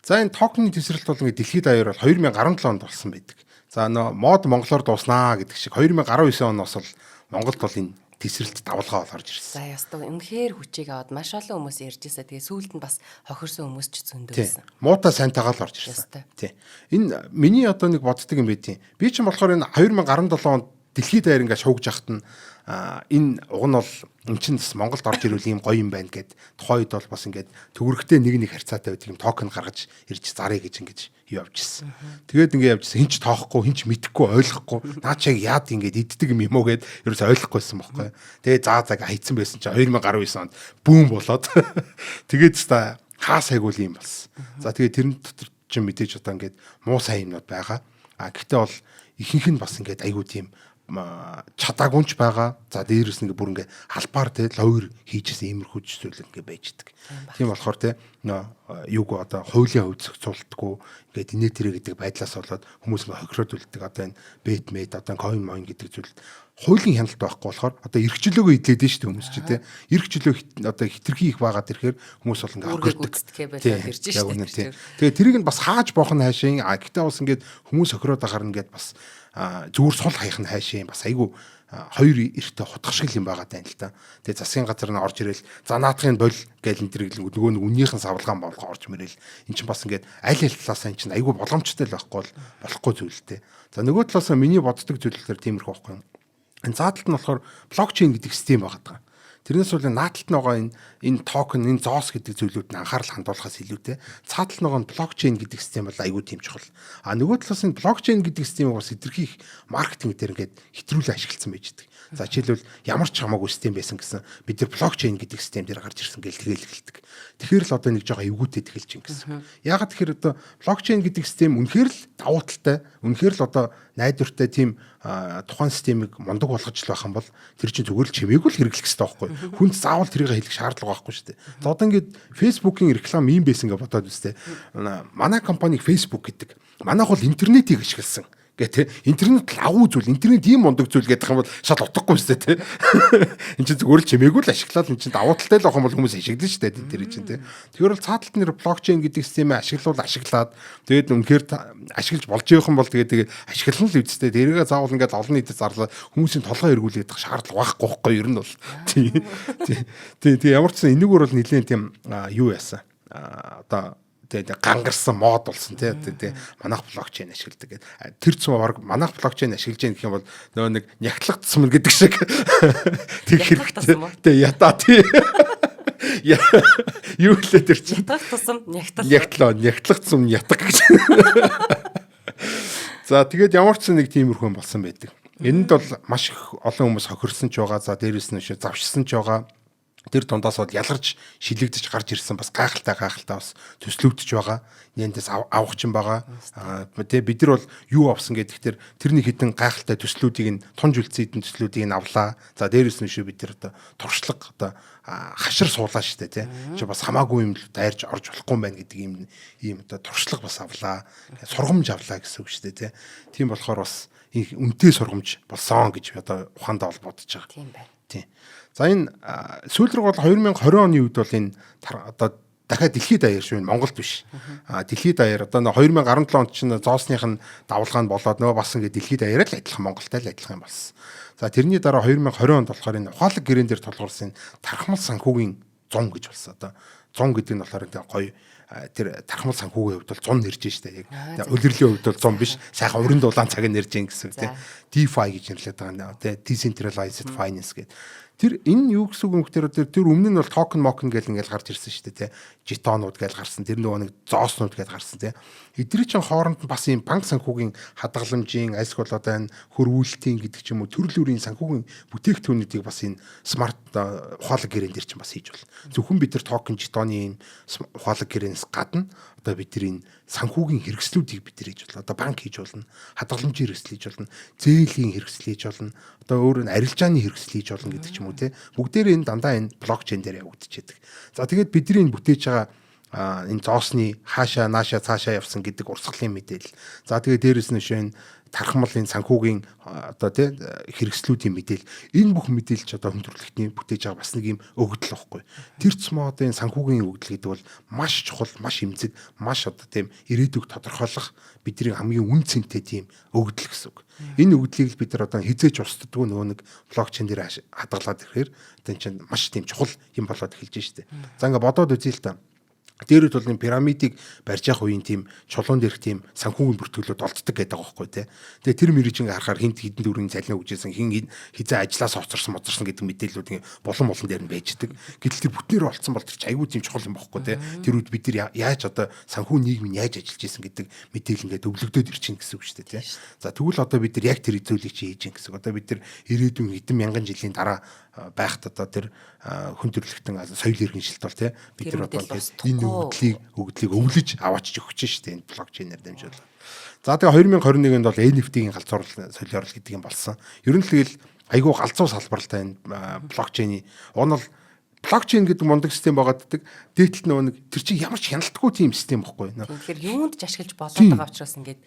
За, энэ токны тесрэлт бол ингээд дэлхийд даяар бол 2017 онд болсон байдаг. За, нөө мод монголоор дууснаа гэдэг шиг 2019 оноос бол Монголд бол энэ тесрэлт давалгаа бол орж ирсэн. За, ястаа үнэхээр хүчийг аваад маш олон хүмүүс ярьж байсан. Тэгээ сүүлд нь бас хохирсон хүмүүс ч зөндөө байсан. Муутай сайтайгаа л орж ирсэн. Тий. Энэ миний одоо нэг боддог юм байдیں۔ Би ч юм болохоор энэ 2017 онд дэлхийд даяар ингээд шуугж яхад нь энэ уг нь бол эн чинь бас Монголд орж ирвэл ийм гоё юм байна гэд тухайн үед бол бас ингээд төгрөгтэй нэг нэг харьцаатай байдаг юм токен гаргаж ирж зарыг гэж ингэж явж ирсэн. Тэгээд ингээд явж ирсэн. Хин ч тоохгүй, хин ч мэдэхгүй, ойлгохгүй. Наа чи яг яад ингээд иддэг юм юм уу гэд ерөөсөй ойлгохгүйсэн бохгүй. Тэгээд заа заа хайцсан байсан чи 2019 онд бүүн болоод тэгээд та хаа сайгуул юм болсон. За, тэгээд тэрэн дотор чинь мэдээж одоо ингээд муу сайн юмнууд байгаа. А гэхдээ бол ихэнх нь бас ингээд айгуу тийм чадаагүй ч байгаа. За, дээрээс нь ингээ бүр ингээ албаар те лawyer хийжсэн иймэрхүү зүйл ингээ байж идэг. Тийм болохоор те нөө юуг одоо хуулийн хувьд зохицуулдаггүй ингээд инээ тэрэ гэдэг байдлаас болоод хүмүүс ингээ хохироод үлддэг. Одоо энэ бет мэд одоо coin moin гэдэг зүйл хуулийн хяналт байхгүй болохоор одоо эрх чөлөөгөө идээд нь шүү дээ хүмүүс чи те. Эрх чөлөө одоо хитрхи их байгаад ирэхээр хүмүүс бол ингээ хохирдог. Болоод ирж шүү дээ. Тэгээ тэрийг нь бас хааж боох нь хайшин. А гэтээ бас ингээд хүмүүс хохироод байхаар ингээд бас зүгээр сул хаях нь хайшин бас айгүй хоёр эртээ хутгах шиг юм байгаа даа л та. Тэгээ засгийн газар нь орж ирэл за наадахын бол гээл энэ төр нөгөө нэг үннийхэн савлгаан болгоо орж мөрөл эн чинь бас ингээд аль аль талаас эн чинь айгүй боломжтой л байхгүй бол болохгүй зүйлтэй. За, нөгөө талаас миний боддог зүйл болохоор тиймэрхүү байхгүй юм. Энэ зааталт нь болохоор блокчейн гэдэг систем байгаа даа. Тэрнээс бол нааталт нь байгаа энэ токен, энэ зоос гэдэг зүйлүүд нь анхаарал хандуулахаас илүүтэй цааталт нөгөө блокчейн гэдэг систем бол айгүй тийм чухал. А нөгөө талаас энэ блокчейн гэдэг системийг бас хэтэрхий их маркетинг дээр ингээд хэтрүүлэн ашигласан байж байдаг. За, жишээлбэл ямар ч хамаагүй систем байсан гэсэн бид нар блокчейн гэдэг систем дээр гарч ирсэн гэл тэгэл эхэлдэг. Тэгэхээр л одоо нэг жоохон эвгүүтэд эхэлж байна гэсэн. Яагаад тэгэхээр одоо блокчейн гэдэг систем үнэхээр л давуу талтай, үнэхээр л одоо найдвартай тийм тухайн системийг мундаг болгож л байх юм бол тэр чинь зүгээр л чимээгүй л хэрэглэх хэрэгтэй байхгүй. Хүнд заавал тэрийг хэлэх шаардлага байхгүй шүү дээ. За, одоо ингээд Facebook-ийн реклам ийм байсан гэж бодоод үстэй. Манай компаниг Facebook гэдэг. Манайх бол интернетийг ашигласан гэ тэ, интернет л агуу зүйл, интернет ийм мундаг зүйл гэдэг юм бол шал утгагүй шүү дээ тэ. Энд чинь зүгээр л чимээгүй л ашиглаад эн чинь давуу талтай л байх юм бол хүмүүс ашиглана шүү дээ тэр чинь тэ. Тэгэхээр бол цааталт нэр блокчейн гэдэг системээ ашиглуул ашиглаад тэгээд үнэхээр ашиглаж болж явах юм бол тэгээд ашиглана л үсттэй. Тэрийгээ заавал ингээд олон нийтэд зарлаа хүмүүсийн толгой эргүүлээд шаардлага байхгүй байхгүй ер нь бол. Тий. Тий, тий, ямар ч сан энэгээр бол нэлээд тийм юу яасан. Одоо тэгээ гангарсан мод болсон тий тэгээ манайх блокчейн ашигладаг гэдэг. Тэр цум баг манайх блокчейн ашиглаж яах гэх юм бол нөгөө нэг нягтлах тусам гэдэг шиг тэг хэрэгтэй. Тий, ята тий. Юу лээ тэр чинь. Ятгах тусам нягтлах. Нягтлаа, нягтлах тусам ятг гэж. За, тэгээд ямар ч нэг тиймэрхүү юм болсон байдаг. Энэнд бол маш их олон хүмүүс хохирсон ч байгаа. За, дээрэс нь завшсан ч байгаа. Тэр дундаас бол ялгарч шилэгдэж гарч ирсэн бас гайхалтай гайхалтай бас төслөгдөж байгаа. Нэндээс авах ч юм байгаа. Тэ бид нар бол юу авсан гэдэг тэр тэрний хідэн гайхалтай төслүүдийг нь тунж үлдсэн хідэн төслүүдийг нь авлаа. За, дээрэс нь шүү бид нар одоо туршлага одоо хашир суулаа штэ тий. Чи бас хамаагүй юм дайрж орж болохгүй юм байна гэдэг ийм одоо туршлага бас авлаа. Сургамж авлаа гэсэн үг штэ тий. Тийм болохоор бас үнэтэй сургамж болсон гэж одоо ухаандаа бол бодож байгаа. Тийм байна. Тийм. За, энэ сүүл рүү бол 2020 оны үед бол энэ одоо дахиад дэлхийд даяар шүү, Монголд биш. А дэлхийд даяар одоо 2017 онд чинь зоосных нь давалгаа нь болоод нөгөө бас ингээд дэлхийд даяараа л адилхан Монголтай л адилхан юм болсон. За, тэрний дараа 2020 онд болохоор энэ ухаалаг гэрэн дээр тулгуурсан тархмал санхүүгийн 100 гэж болсон. Одоо 100 гэдэг нь болохоор гоё тэр тархмал санхүүгийн хувьд бол 100 нэрж штэ яг. Тэгээ улирлын хувьд бол 100 биш. Сайхан уран дулаан цаг нэрж гин гэсэн үг тийм. DeFi гэж нэрлэдэг байгаа тийм. Decentralized Finance гэдэг. Тэр энэ юу гэсэн үг юм гэхээр тэр өмнө нь бол токен мокен гэл ингээл гарч ирсэн шүү дээ тий. Жетонууд гэл гарсан. Тэр нөгөө нэг зооснууд гэл гарсан тий. Эдгээр чинь хооронд нь бас ийм банк санхүүгийн хадгаламжийн альсгүй одоо энэ хөрвүүлтийн гэдэг ч юм уу төрөл бүрийн санхүүгийн бүтээгдэхүүнүүдийг бас энэ смарт ухаалаг гэрэн дээр чинь бас хийж болно. Зөвхөн бид нар токен жетоны ийм ухаалаг гэрээнээс гадна одоо бид нар энэ санхүүгийн хэрэгслүүдийг бид нар хийж болно. Одоо банк хийж болно, хадгаламжийн хэрэгсэл хийж болно, зээлийн хэрэгсэл хийж болно, одоо өөр нь арилжааны хэрэгсэл хийж болно гэдэг ч юм уу те. Бүгдээрээ энэ дандаа энэ блокчейн дээр явагдчихэдэг. За, тэгээд бидний энэ бүтээж байгаа энэ зоосны хаашаа наашаа цаашаа явсан гэдэг урсгалын мэдээлэл. За тэгээ дээрэс нь шин тархмалын санхүүгийн одоо тий хэрэгслүүдийн мэдээлэл. Энэ бүх мэдээлэл ч одоо хүн төрөлхтний бүтээж байгаа бас нэг юм өгөгдөл байхгүй. Тэр цэмээ одоо энэ санхүүгийн өгөгдөл гэдэг бол маш чухал, маш эмзэг, маш одоо тийм ирээдүг тодорхойлох бидний хамгийн үн цэнтэй тийм өгөгдөл гэсэн үг. Энэ өгөгдлийг л бид нар одоо хизээч устдаггүй нөгөө нэг блокчейн дээр хадгалаад ирэхээр одоо энэ чинь маш тийм чухал юм болоод эхэлж штэ. За ингээ бодоод үзье л та. Дээрүүд бол энэ пирамидыг барьж явах үеийн тийм чулуун дээрх тийм санхүүгийн бүртгэлүүд олддог гэдэг байгаа байхгүй тий. Тэгээ тэр мэрэж ингээ харахаар хинт хідэн дүрийн цалин өгчээсэн, хин хизээ ажлаас хоцорсон моцорсон гэдэг мэдээллүүд ингээ булан булан дээр нь байждаг. Гэтэл тэр бүтнээр олцсон бол тэр чи айгүй тийм чухал юм бохгүй тий. Тэр үед бид нар яаж одоо санхүү нийгэм нь яаж ажиллаж исэн гэдэг мэдээлэл ингээ төвлөгдөөд ирчин гэсэн үг шүү дээ тий. За тэгвэл одоо бид нар яг тэр зүйлийг чи хийж гин гэсэн. Одоо бид нар ирээдүйн хэдэн мянган жилийн дараа байхад одоо тэр хүн төрөлхтөн соёл иргэншилт бол тий бид нар одоо энэ өгдлийг өвлөж аваачиж өгч штэ энэ блокчейнээр дамжуулаад. За тэгээ 2021 онд бол NFT-ийн галзуурал солиорол гэдэг юм болсон. Ер нь л тэгэл айгүй галзуу салбартай энэ блокчейний. Уг нь бол блокчейн гэдэг мундаг систем байгаад гэдэг. Дээтэл нөгөө нэг тэр чинь ямар ч хяналтгүй тийм систем бохгүй. Тэгэхээр юунд ч ашиглаж болоод байгаа учраас ингээд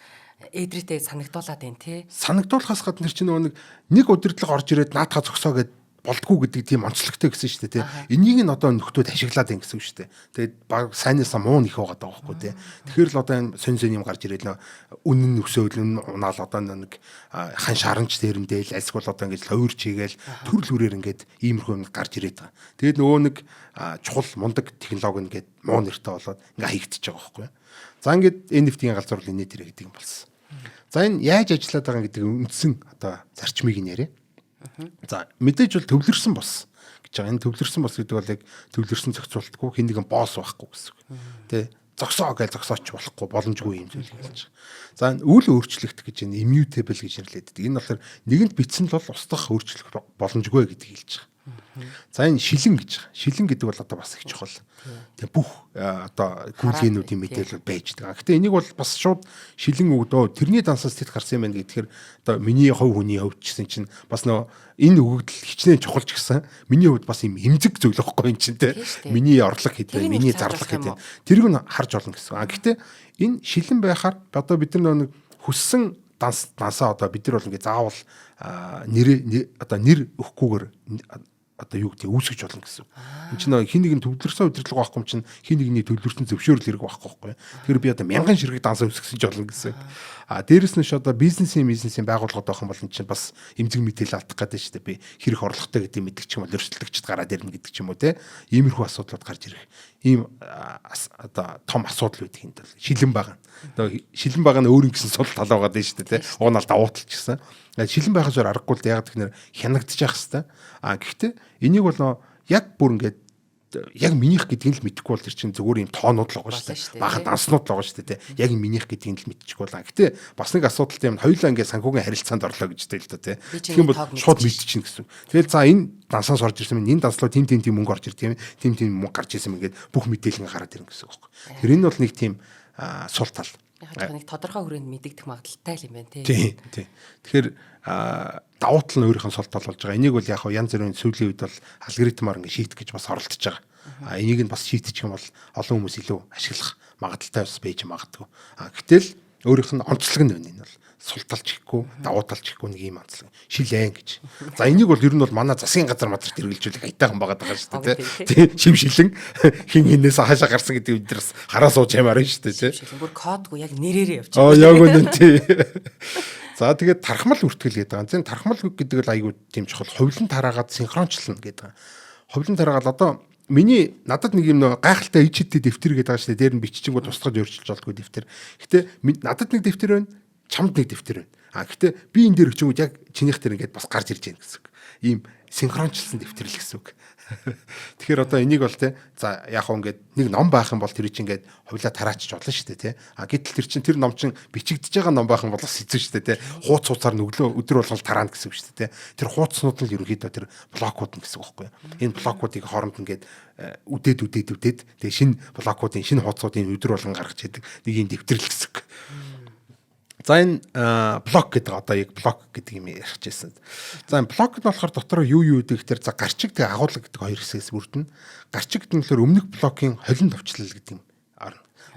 эдрийтэй санагдуулаад байна тий. Санагдуулахаас гадна тэр чинь нөгөө нэг удирдлага орж ирээд наадхаа зогсоо гэд болдгоо гэдэг тийм онцлогтой гэсэн шүү дээ тий. Энийг нь одоо нөхдүүд ашиглаад байна гэсэн үг шүү дээ. Тэгээд баг сайнасаа муу нөх байгаа байхгүй тий. Тэгэхээр л одоо энэ сонь сонь юм гарч ирээд нөө үнэн өсөөл үнэн унаал одоо нэг хан шаранч дээрэндээ л альсгуул одоо ингэж ловирч хийгээл төрөл бүрээр ингээд иймэрхүү юм гарч ирээд байгаа. Тэгээд нөгөө нэг чухал мундаг технологи ингээд муу нэртэй болоод ингээ хаягдчихж байгаа байхгүй. За ингээд NFT-ийн галзуурлын нийт хэрэг гэдэг юм болсон. За энэ яаж ажиллаад байгаа гэдэг үндсэн одоо зарчмыг нь яриа. За мэдээж бол төвлөрсөн бос гэж байгаа. Энэ төвлөрсөн бос гэдэг бол яг төвлөрсөн зохицуултгүй хин нэгэн босс байхгүй гэсэн үг. Тэ зогсоо гэж зогсооч болохгүй боломжгүй юм зүйл гэж байгаа. За энэ үйл өөрчлөгдөх гэж энэ immutable гэж нэрлэдэг. Энэ болохоор нэгэнд бичсэн л бол устгах өөрчлөх боломжгүй гэдгийг хэлж байгаа. За энэ шилэн гэж байгаа. Шилэн гэдэг бол одоо бас их чухал. Тэгээ бүх одоо гүйлгээнүүдийн мэдээлэл байж байгаа. Гэтэ энийг бол бас шууд шилэн өгдөө. Тэрний дансаас тэт гарсан юм байна гэхээр одоо миний хувь хүний хувьд ч гэсэн чинь бас нөө энэ өгөгдөл хичнээн чухал ч гэсэн миний хувьд бас юм эмзэг зүйл байхгүй юм чинь те. Миний орлого хэд вэ? Миний зарлага хэд вэ? Тэрийг нь харж болно гэсэн. А гэтэ энэ шилэн байхаар одоо бид нар нэг хүссэн дансаа одоо бид нар бол ингээ заавал нэр одоо нэр өгөхгүйгээр одоо юу гэдэг үүсгэж болно гэсэн. Энд чинь хин нэгэн төвлөрсөн удирдлага байхгүй юм чинь хин нэгний төвлөрсөн зөвшөөрөл хэрэг байхгүй байхгүй. Тэгэхээр би одоо мянган ширхэг дансаа үүсгэсэн ч болно гэсэн. А дээрэс нь ш одоо бизнесийн байгууллагад байх юм бол эн чинь бас эмзэг мэдээлэл алдах гэдэг шүү дээ. Би хэрэг орлоготой гэдэг мэддэг ч юм бол өрсөлдөгчд гараад ирнэ гэдэг ч юм уу те. Иймэрхүү асуудлууд гарч ирэх. Ийм одоо том асуудал байдаг юм даа. Шилэн байгаа. Одоо шилэн байгаа нь өөр юм гэсэн сул тал байгаа дээ шүү дээ те. Уг нь ал давуу тал ч гэсэн. Шилэн байхаас өөр аргагүй л яг гэхнэр хянагдчих хэвээр. А гэхдээ энийг бол яг бүр ингээд яг минийх гэдгийг л мэдэхгүй бол тэр чинь зүгээр юм тоонууд л байгаа шүү дээ. Баахан данснууд л байгаа шүү дээ. Яг минийх гэдгийг л мэдчихгүй бол. Гэтэ бас нэг асуудалтай юм хоёулаа ингээд санхүүгийн харилцаанд орлоо гэж дээ л да тий. Тэгэх юм бол шууд мэдчихнэ гэсэн. Тэгэл за энэ дансаас орж ирсэн юм энэ данслуу тим тим тим мөнгө орж ир тийм тим тим мөнгө гарч ирсэн ингээд бүх мэдээлэл гараад ирнэ гэсэн үг байхгүй. Тэр энэ бол нэг тийм сул тал. Яг нэг тодорхой хүрээнд мэдэгдэх магадлалтай л юм байна тий. Тий, тий. Тэгэхээр давуу тал нь өөрийнх нь сул тал болж байгаа. Энийг бол яг янз бүрийн сүүлийн үед бол алгоритмаар ингэ шийдэх гэж бас оролдож байгаа. А энийг нь бас шийдчих юм бол олон хүмүүс илүү ашиглах магадлалтай бас байж магадгүй. А гэтэл өөрийнх нь онцлог нь байна энэ бол сул талч гэхгүй, давуу талч гэхгүй нэг юм онцлог. Шил айн гэж. За энийг бол ер нь бол манай засгийн газар мадарт хэрэгжилжүүлэх аятайхан байгаа даа шүү дээ тий. Шим шилэн хин хинээс хаашаа гарсан гэдэг бид нар бас хараа сууж ямаар шүү дээ тий. Шилэн бүр кодгүй яг нэрээрээ явж байгаа. Аа яг үнэн тий. За тэгээд тархмал үртгэл гэдэг байгаа. Тийм тархмал гэдэг л айгүй тийм чухал. Хувилан тараагаад синхрончлно гэдэг байгаа. Хувилан тараагаад одоо миний надад нэг юм нөө гайхалтай ичт дэвтэр гэдэг байгаа шүү дээ. Дээр нь биччихэнгүү тусгаж өөрчилж болдгоо дэвтэр. Гэтэ надад нэг дэвтэр байна, чамд нэг дэвтэр байна. А гэтэ би энэ дээр өчигүүд яг чинийх тэр ингээд бас гарч ирж байна гэсэн үг. Ийм синхрончлсан дэвтэр л гэсэн үг. Тэгэхээр одоо энийг бол те за яг хөө ингээд нэг ном байх юм бол тэр чинь ингээд хувилаа тараачч болно шүү дээ те. А гэтэл тэр чинь тэр ном чинь бичигдэж байгаа ном байх юм бол бас хэцүү шүү дээ те. Хууц хууцаар нүглөө өдөр болгол тараана гэсэн үг шүү дээ те. Тэр хууцнууд нь ерөнхийдөө тэр блокууд нь гэсэн үг байхгүй юу. Энэ блокуудыг хооронд ингээд үдээд үдээд үдээд тэгээ шинэ блокуудын шинэ хууцуудын өдөр болгон гаргаж идэг нэг юм дэвтэр л гэсэн үг. За энэ блок гэдэг одоо яг блок гэдэг юм ярих гэсэн. За энэ блок нь болохоор дотор юу юу гэдэг тэр за гарчиг тэг агуулга гэдэг хоёр хэсгээс бүрдэнэ. Гарчиг гэдэг нь болохоор өмнөх блокийн холин товчлол гэдэг юм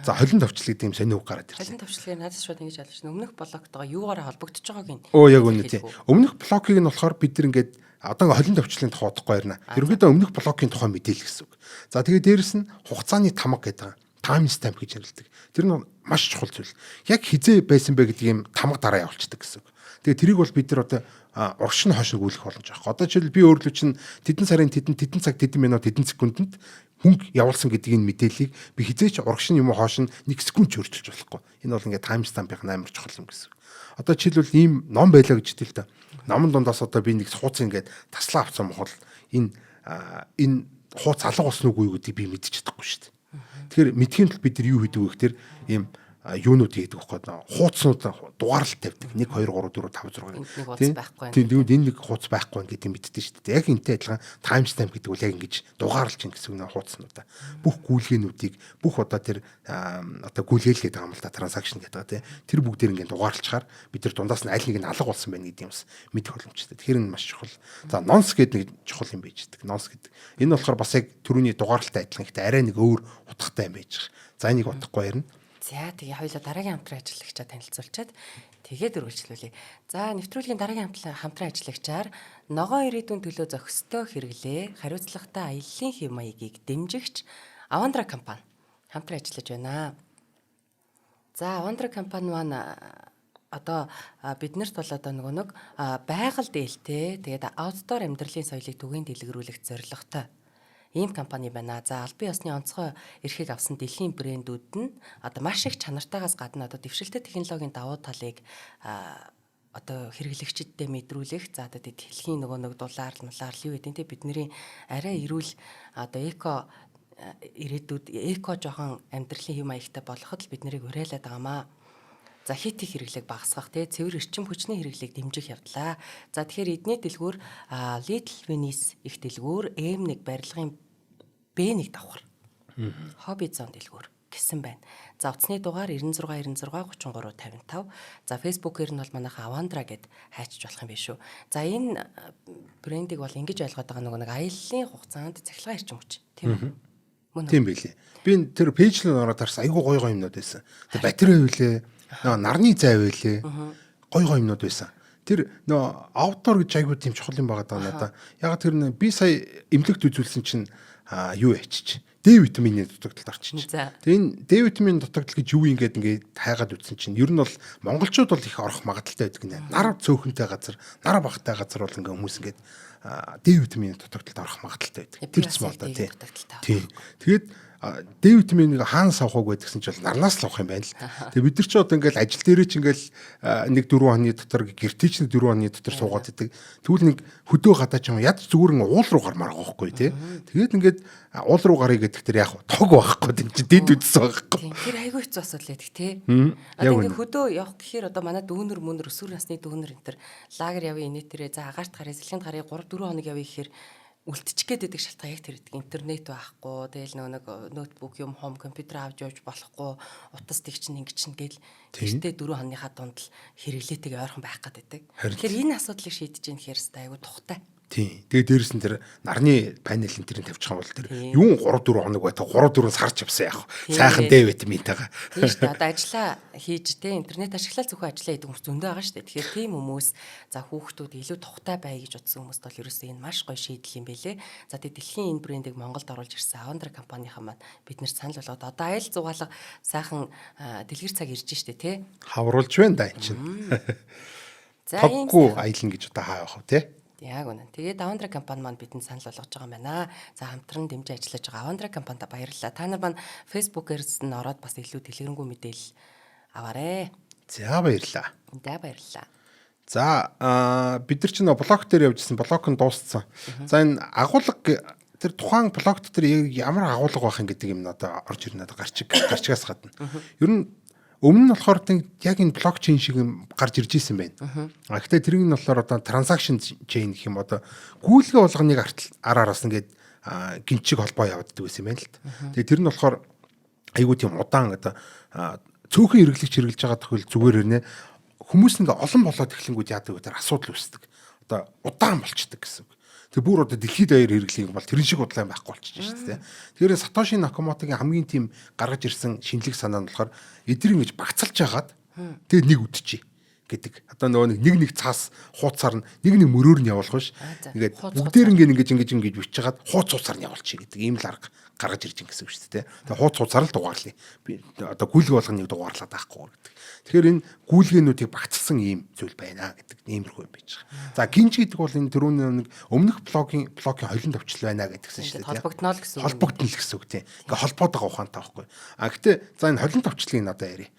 За, холин товчлол гэдэг юм сонио үг гараад ирлээ. Холин товчлолыг надад шууд ингэж ойлгож байна. Өмнөх блоктойгоо юугаараа холбогдож байгааг нь. Оо, яг үнэ, тий. Өмнөх блокийг нь болохоор бид нар ингээд одоо ингээ холин товчлолын тухай удахгүй ярина. Ерөнхийдөө өмнөх блокийн тухай мэдээлэл гэсэн үг. За, тэгээ дээрэс нь хугацааны тамга гэдэг байгаа. Time stamp гэж нэрлэдэг. Тэр нь маш чухал зүйл. Яг хизээ байсан бэ гэдэг юм тамга дараа явуулчихдаг гэсэн үг. Тэгээ тэрийг бол бид нар одоо урагш нь хойш нь гүйлэх боломж байхгүй. Одоо жишээл би өөрлөө чинь тэдэн сарын тэдэн тэдэн цаг, тэдэн минут, тэдэн секундэд мөнгө явуулсан гэдэг энэ мэдээллийг би хизээч урагш нь юм уу хойш нь нэг секунд ч өөрчилж болохгүй. Энэ бол ингээд time stamp-ийн амар чухал юм гэсэн. Одоо жишээлбэл ийм ном байлаа гэж хэлээ л да. Номон дундаас одоо би нэг хууц ингээд таслаа авсан мохол энэ хууц алга болсон үгүй юу гэдгийг би мэдчих чадахгүй шүү дээ. Тэгэхээр мэдхийн тулд бид нар юу хийдэг вэ гэхээр ийм юунууд хийдэг байхгүй, хууцнууд дугаарлалт тавьдаг. 1 2 3 4 5 6. Энд нэг хууц байхгүй. Тийм, тэгвэл энэ нэг хууц байхгүй гэдэг мэддэг шүү дээ. Яг энтэй адилхан time stamp гэдэг бол яг ингэж дугаарлаж ин гэсэн үг нэ хууцнуудаа. Бүх гүйлгээнүүдийг, бүх одоо тэр одоо гүйлгээл гэдэг юм л да, transaction гэдэг байгаа, тийм. Тэр бүгдээр ингэ дугаарлцахаар бид нар дундаас нь аль нэг нь алга болсон байна гэдэг юмс мэдэх боломжтой. Тэгэхээр энэ маш чухал. За, nonce гэдэг нэг чухал юм байж байдаг. Nonce гэдэг. Энэ болохоор бас яг түрүүний дугаарлалтай адилхан, гэхдээ арай нэг өөр утгатай юм байж байгаа. За, энийг утгагүй ярина. За, тэгээ хоёулаа дараагийн хамтран ажиллагчаа танилцуулчаад тэгээд үргэлжлүүлье. За, нэвтрүүлгийн дараагийн хамтран ажиллагчаар ногоон ирээдүйн төлөө зохистой хэрэглээ, хариуцлагатай аяллаа хэв маягийг дэмжигч Авандра компани хамтран ажиллаж байна. За, Авандра компани маань одоо биднэрт бол одоо нөгөө нэг байгальд ээлтэй, тэгээд outdoor амьдралын соёлыг түгээн дэлгэрүүлэх зорилготой ийм компани байна. За, албан ёсны онцгой эрхийг авсан дэлхийн брэндүүд нь одоо маш их чанартайгаас гадна одоо дэвшилтэй технологийн давуу талыг одоо хэрэглэгчдэд мэдрүүлэх, за, одоо дэлхийн нөгөө нэг дулаар мулаар юу гэдэг те, бидний арай эрүүл одоо эко ирээдүйд эко жоохон амьдралын хэв маягтай болоход л бид нарыг уриалаад байгаамаа. За, хит их хэрэглээг багасгах, те, цэвэр эрчим хүчний хэрэглээг дэмжих явдлаа. За, тэгэхээр эдний дэлгүүр Little Venice их дэлгүүр, M1 барилгын B1 давхар. Hobby Zone дэлгүүр гэсэн байна. За, утасны дугаар 96 96 33 55. За, Facebook-ээр нь бол манайха Avandra гэд хайчиж болох юм биш үү. За, энэ брендийг бол ингэж ойлгоод байгаа, нөгөө нэг аяллаа хугацаанд цахилгаан эрчим хүч, тийм үү? Мөн тийм байлээ. Би тэр page рүү ороод харсан, айгүй гоё гоё юмнууд байсан. Тэр батарей байлээ, нөгөө нарны зай байлээ. Гоё гоё юмнууд байсан. Тэр нөгөө outdoor гэж айгүй тийм чухал юм байгаа даа надаа. Яг тэр би сая эмнэлэгт үзүүлсэн чинь юу ячиж Д витамины дутагдалд орчиж. Тэгээ энэ Д витамины дутагдал гэж юу юм гээд ингээд хайгаад үзсэн чинь ер нь бол монголчууд бол их орох магадлалтай байдаг нэ. Нар цөөхөнтэй газар, нар багтай газар бол ингээд хүмүүс ингээд Д витамины дутагдалд орох магадлалтай байдаг. Тэр ч юм бол да, тий. Тий. Тэгээд Д витаминыг хаанаас авах вэ гэдгсэн чинь нарнаас л авах юм байна л. Тэгээ бид нар ч одоо ингээл ажил дээрээ ч ингээл нэг 4 хоногийн дотор, гэртээ ч нэг 4 хоногийн дотор суугаад идэг. Тэгвэл нэг хөдөө гадаа ч юм яд зүгээр ингээ уул руу гармаар байгаа байхгүй, тий. Тэгээд ингээд уул руу гаръя гэдэг тэр яг тог байхгүй, тийм чи дэд үдс байхгүй. Тэр айгүй хэцүү асуудал байдаг, тий. Одоо ингээ хөдөө явах гэхээр одоо манай дүүнер мөнөр, өсвөр насны дүүнер энэ төр лагер явъя, инээ тэрэ, за, агаарт гарыг, сэлгэнд гарыг, 3 4 хоног явъя гэхээр үлдчих гээд байдаг шалтгаан яг тэр гэдэг. Интернет байхгүй, тэгэл нөгөө нэг ноутбук юм хом компьютер авч явж болохгүй, утас тэг чинь ингэ чинь гээл гэртээ 4 хононыхаа дунд л хэрэглээтэйг ойрхон байх гээд байдаг. Тэгэхээр энэ асуудлыг шийдэж ийн гэхээр хэвээр айгу тухтай. Тийм. Тэгээ дээрэс нь тэр нарны панел энэ тэрийг тавьчих юм бол тэр юун 3 4 хоног байтаа 3 4 сар ч явсан яах вэ? Сайхан Д витаминтайгаа. Тийм шүү дээ. Одоо ажиллаа хийж, те, интернет ашиглал зөвхөн ажиллаа хийдэг хүмүүс зөндөө байгаа шүү дээ. Тэгэхээр тийм хүмүүс, за, хүүхдүүд илүү тухтай бай гэж бодсон хүмүүст бол ерөөсөө энэ маш гоё шийдэл юм бэлээ. За, тэгээ дэлхийн энэ брендийг Монголд оруулж ирсэн Avandra компанийнхаа маань бид нэр санал болгоод одоо аялал зугаалга сайхан дэлгэр цаг ирж штэ, те. Хавруулж байна да энэ чинь. За, ийм аялна гэж одоо хаа явах вэ, те? Яг үнэн. Тэгээд Avandra компани маань бидэнд санал болгож байгаа юм байна. За, хамтран дэмжиж ажиллаж байгаа Avandra компанид баярлалаа. Та нар маань Facebook-ээс нь ороод бас илүү дэлгэрэнгүй мэдээлэл аваарэ. За, баярлалаа. За, баярлалаа. За, бид нар чинь блок дээр явжсэн. Блок нь дууссан. За, энэ агуулга, тэр тухайн блок дотор яг ямар агуулга байх юм гэдэг юм надад орж ирнэ, надад гарчиг гарчгаас гадна. Ер нь өмнө нь болохоор яг энэ блокчейн шиг юм гарч ирж исэн байна. А гэхдээ тэрийг нь болохоор одоо transaction chain гэх юм, одоо гүйлгээ болгоныг ар араас ингээд гинчиг холбоо явагддаг байсан юм байна л та. Тэгээ тэр нь болохоор айгүй тийм удаан, одоо цөөхөн хэрэглэгч хэрэглэж байгаа тохиол зүгээр ирнэ. Хүмүүс ингээ олон болоод эхлэнгүүд яадаг вэ? Тэр асуудал үүсдэг. Одоо удаан болчдөг гэсэн үг. Тэр бүр одоо дэлхийд даяар хэрэглэх юм бол тэрэн шиг худлаа юм байхгүй болчихж шүү дээ. Тэгэхээр Сатоши Накамотогийн хамгийн тийм гаргаж ирсэн шинэлэг санаа нь болохоор эдгээр ингэж багцалж хагаад тэгээд нэг үдчихье гэдэг. Одоо нөгөө нэг нэг цаас хууцаар нь нэг нэг мөрөөр нь явуулах биш. Ингээд бүгдээр ингээд ингэж ингэж ингэж бичиж хагаад хууц хууцаар нь явуулчих гэдэг ийм л арга гаргаж ирж байгаа гэсэн үг шүү дээ. Тэгээ хууц хууцаар л дугаарлая. Би одоо гүйлг болгоныг дугаарлаад байхгүй гэдэг. Тэгэхээр энэ гүйлгээнүүдийг багцлсан ийм зүйл байна гэдэг иймэрхүү юм байж байгаа. За гинж гэдэг бол энэ түрүүний нэг өмнөх блогийн холин товчлол байна гэдгсэн шүү дээ. Холбогдно л гэсэн үг. Холбогдно л гэсэн үг тийм. Ингээ холбоод байгаа ухаантай байхгүй. А гэтээ за энэ холин товчлолыг надад ярив.